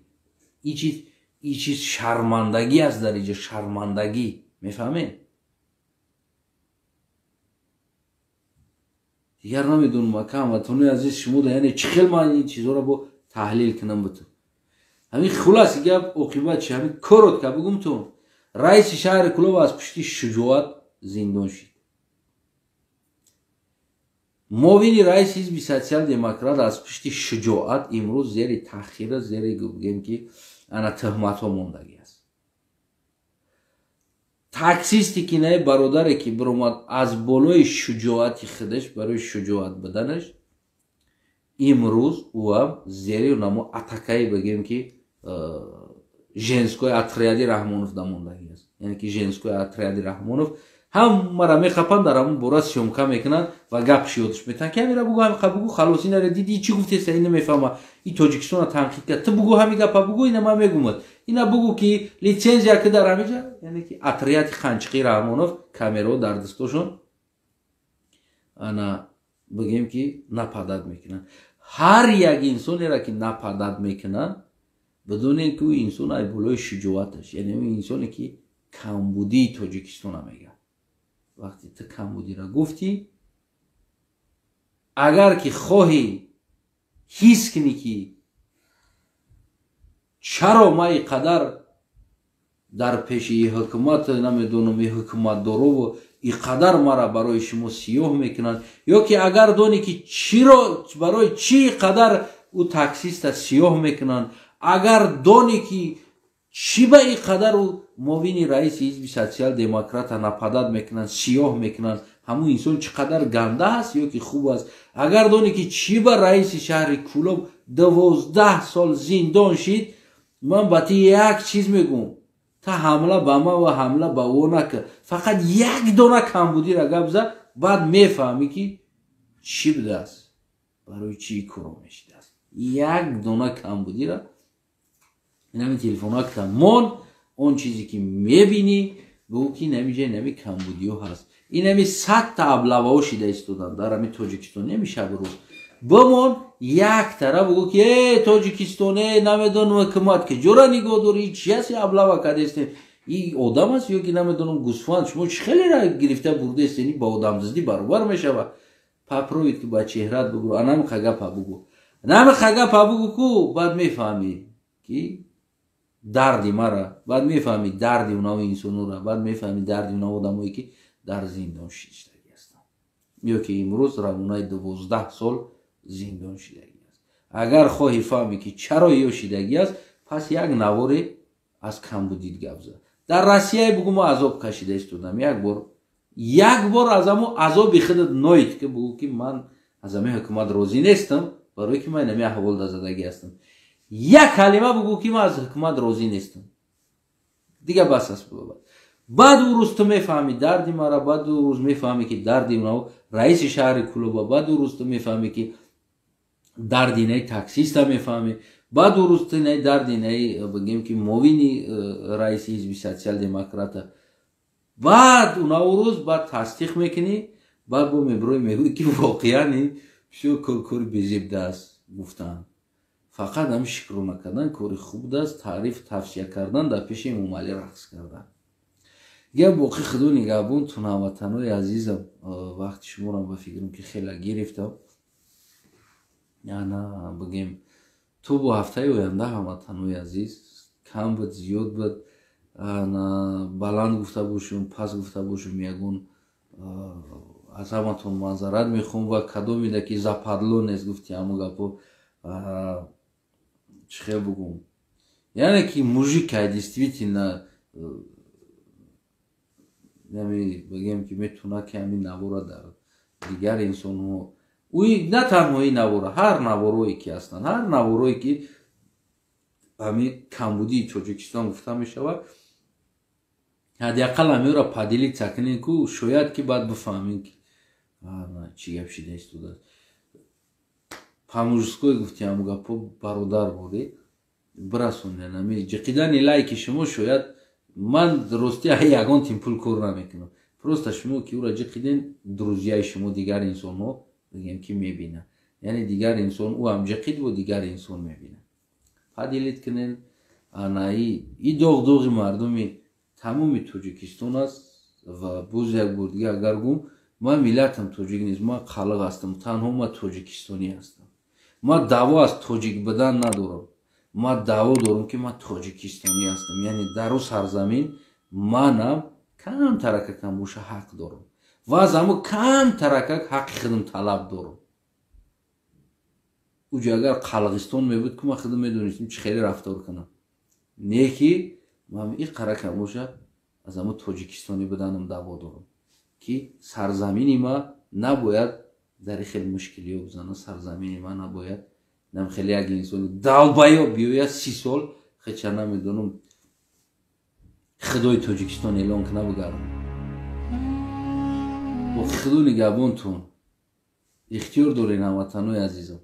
Ин чиз шармандагӣ аст дар инҷа, шармандагӣ, мефаҳмед? Дигар намедонам, ака, ҳамватанои азиз, шумо яъне чӣ хел ман ин чизҳоро бо таҳлил кунам бутун. Ҳамин хулоси гап, оқибат чи? Ҳамин коротко бигум ту, раиси шаҳри Кӯлоб аз пушти шуҷоат зиндон шид. Муовини раиси ҳизби социал-демократ аз пушти шуҷоат имрӯз зери таҳқира, зери гӯем ки ана тӯҳматҳо мондагӣ аст. Таксисти ки наи бародаре ки биромад аз болои шуҷоати худаш, барои шуҷоат буданаш, имрӯз ӯам зери намо атакаи, бигем ки женской отряди Раҳмонов дамондагӣ аст. Яъне ки женской отряди Раҳмонов ҳамаро мехапанд, дар ҳамон бора съёмка мекунанд ва гап ёдш метаҳанд ки ҳамира бугӯ, ҳамиқа бугӯ, халос. Инара диди, чӣ гуфтеса, ина мефаҳма, и Тоҷикистона танқид кард, ту бугӯ, ҳами гапа бугӯ, ина ман мегумад, ина бугӯ ки лицензия ки дар ҳамиҷа. Яъне ки отряди қанчиқи Раҳмонов, камерао дар дастошон, ана Бигем, ки нападать мекунанд. Ҳар як инсонеро, ки нападать мекунанд, бидонед, ки ӯ инсон ай болои шуҷоаташ, яъне ӯ инсоне, ки камбудии Тоҷикистона мегӯяд. Вақте ту камбудиро гуфтӣ, агар ки хоҳӣ ҳис кунӣ, ки чаро ма и қадар дар пеши ҳукумат, намедонам, и ҳукуматдорову и қадар мара барои шумо сиёҳ мекунанд, ё ки агар донӣ, ки чиро, барои чӣ қадар ӯ таксиста сиёҳ мекунанд, агар донӣ, ки чӣ ба и қадар ӯ муовини раиси ҳизби социал-демократа нападать мекунанд, сиёҳ мекунанд, ҳамун инсон чӣ қадар ганда аст ё ки хуб аст, агар донӣ, ки чӣ ба раиси шаҳри Кӯлоб 12 сол зиндон шид, ман ба ти як чиз мегӯм: та ҳамла ба ман ва ҳамла ба ӯ накард, фақат як дона камбудира гап зад, баъд мефаҳмӣ, ки чӣ будааст, барои чӣ коро мешидааст. Як дона камбудира инами телефонакта мон, он чизе ки мебинӣ, бигӯ, ки инами ҷа инами камбудиҳо ҳаст, инами 100-та облава ҳо шида истоданд дар ҳами Тоҷикистон, неми шаби рӯз бимон, як тараф бигӯ, ки э, Тоҷикистон, э, намедонам, ҳукумат ки ҷора нигоҳ дорӣ, чи аст, облава кардестем, и одам аст ё ки, намедонам, гӯсфанд, шумо чӣ хеле гирифта бурдестем, ба одамдуздӣ баробар мешавад. Попробуй, ки ба чеҳрат бугӯ, анами хагапа бугӯ, нами хагапа бугӯ ку, баъд мефаҳмӣ, ки дарди мара, баъд мефаҳмӣ дарди унаво инсонура, баъд мефаҳмӣ дарди унаво одамое, ки дар зиндон шиштагӣ ҳастанд ё ки имрӯз равонаи 12 сол зиндон шидагӣ аст. Агар хоҳӣ фаҳмӣ, ки чаро ё шидагӣ аст, пас як наворе аз камбудит гап зад. Дар Россияе бугӯ, мо азоб кашида истодам. Як бор, як бор аз ҳамо азоби худат ноид, ки бугӯ, ки ман аз ҳамин ҳукумат розӣ нестам, барое ки ман инами аҳвол дар задагӣ ҳастам. Як калима бугӯ, ки ман аз ҳукумат розӣ нестам, дига бас аст. Баъд ӯ рӯз ту мефаҳмӣ дарди мара, баъд ӯ рӯз мефаҳмӣ, ки дарди раиси шаҳри Кӯлоба, баъд ӯ рӯз ту мефаҳмӣ, ки дарди инаи таксиста мефаҳмӣ, баъд ӯ рӯз ту инаи дарди инаи, бигем, ки муовини раиси ҳизби социал-демократа, баъд уна ӯ рӯз баъд тасдиқ мекунӣ, баъд бо меброи мегӯӣ, ки воқеан ин бисёр кори безебда аст. Гуфтанд, фақат ҳами шукрона кардан кори хуб аст, таъриф, тавсия кардан, дар пеши Эмомалӣ рақс кардан. Дигар боқӣ худо нигаҳбон тун, ҳамватанои азизам. Вақти шуморам, ба фикрам, ки хеле гирифтам. Ана, бигем, то бо ҳафтаи оянда, ҳамватанои азиз. Кам буд, зиёд буд, баланд гуфта бошум, пас гуфта бошум, ягон аз ҳаматон маъзарат мехоҳам. Ва кадомида ки западло нест, гуфти ҳамо гапо, чӣ хел бугум, яъне ки мужик ай, действительно, бигем, ки метавона, ки ҳамин навора дар дигар инсонҳо, ӯ на танҳо ин навора, ҳар наворое ки ҳастанд, ҳар наворое ки ҳамин камбудии Тоҷикистон гуфта мешавад, ҳадди ақал ҳамеро поделиться кунем, ку шояд ки баъд бифаҳмем, ки чӣ гап шида истодааст. По-мужской гуфти ҳамн гапо, бародар борӣ бирасонед. Ами ҷиқидани лайки шумо, шояд ман рости ягон тим пул кор намекунам, просто шумо ки ӯра ҷиқиден, друзья и шумо, дигар инсонҳо, бигем, ки мебинад, яъне дигар инсон ӯ ҳам ҷиқид бо дигар инсон мебинад. Поделить кунен. Анаи и доғ доғи мардуми тамоми Тоҷикистон аст. Ва боз як бор дига агар гум, ман миллатам тоҷик нест, ман қалиқ ҳастам, танҳо ман тоҷикистонӣ ҳастам. Ман даъво аз тоҷик будан надорам, ман даъво дорам, ки ман тоҷикистонӣ ҳастам, яъне дар ӯ сарзамин манам кам таракакам боша ҳақ дорам ва аз ҳамо кам таракак ҳаққи худам талаб дорам. Уҷо агар Қалғистон мебуд, ки ман худам медонистам, чӣ хеле рафтор кунам. Не ки ман и қаракам боша аз ҳамо тоҷикистонӣ буданам даъво дорам, ки сарзамини ма набояд дар ин хел мушкилиҳо бизана, сарзамини ма набояд нам хеле як инсони долбоёб биёяд, 30 сол хеча, намедонам, худои Тоҷикистон эълон куна, бигардам. Бо худо нигаҳбонтон. Ихтиёр дорен, ҳамватанои азизам,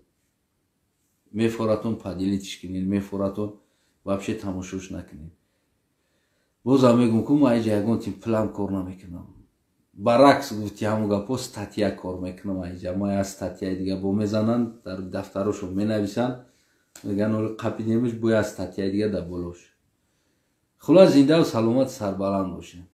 мефоратон поделить ш кунед, мефоратон вообще тамошош накунед. Бозам мегӯм, ку ман иҷа ягон тим план кор намекунам. Баръакс гуфти, ҳамун гапҳо статья кор мекунам. Айҷа ма як статьяи дига бо мезананд, дар дафтарошон менависанд, мегӯянд, оли қапидемш, бо як статьяи дига дар болош. Хулос, зиндаву саломат, сарбаланд бошед.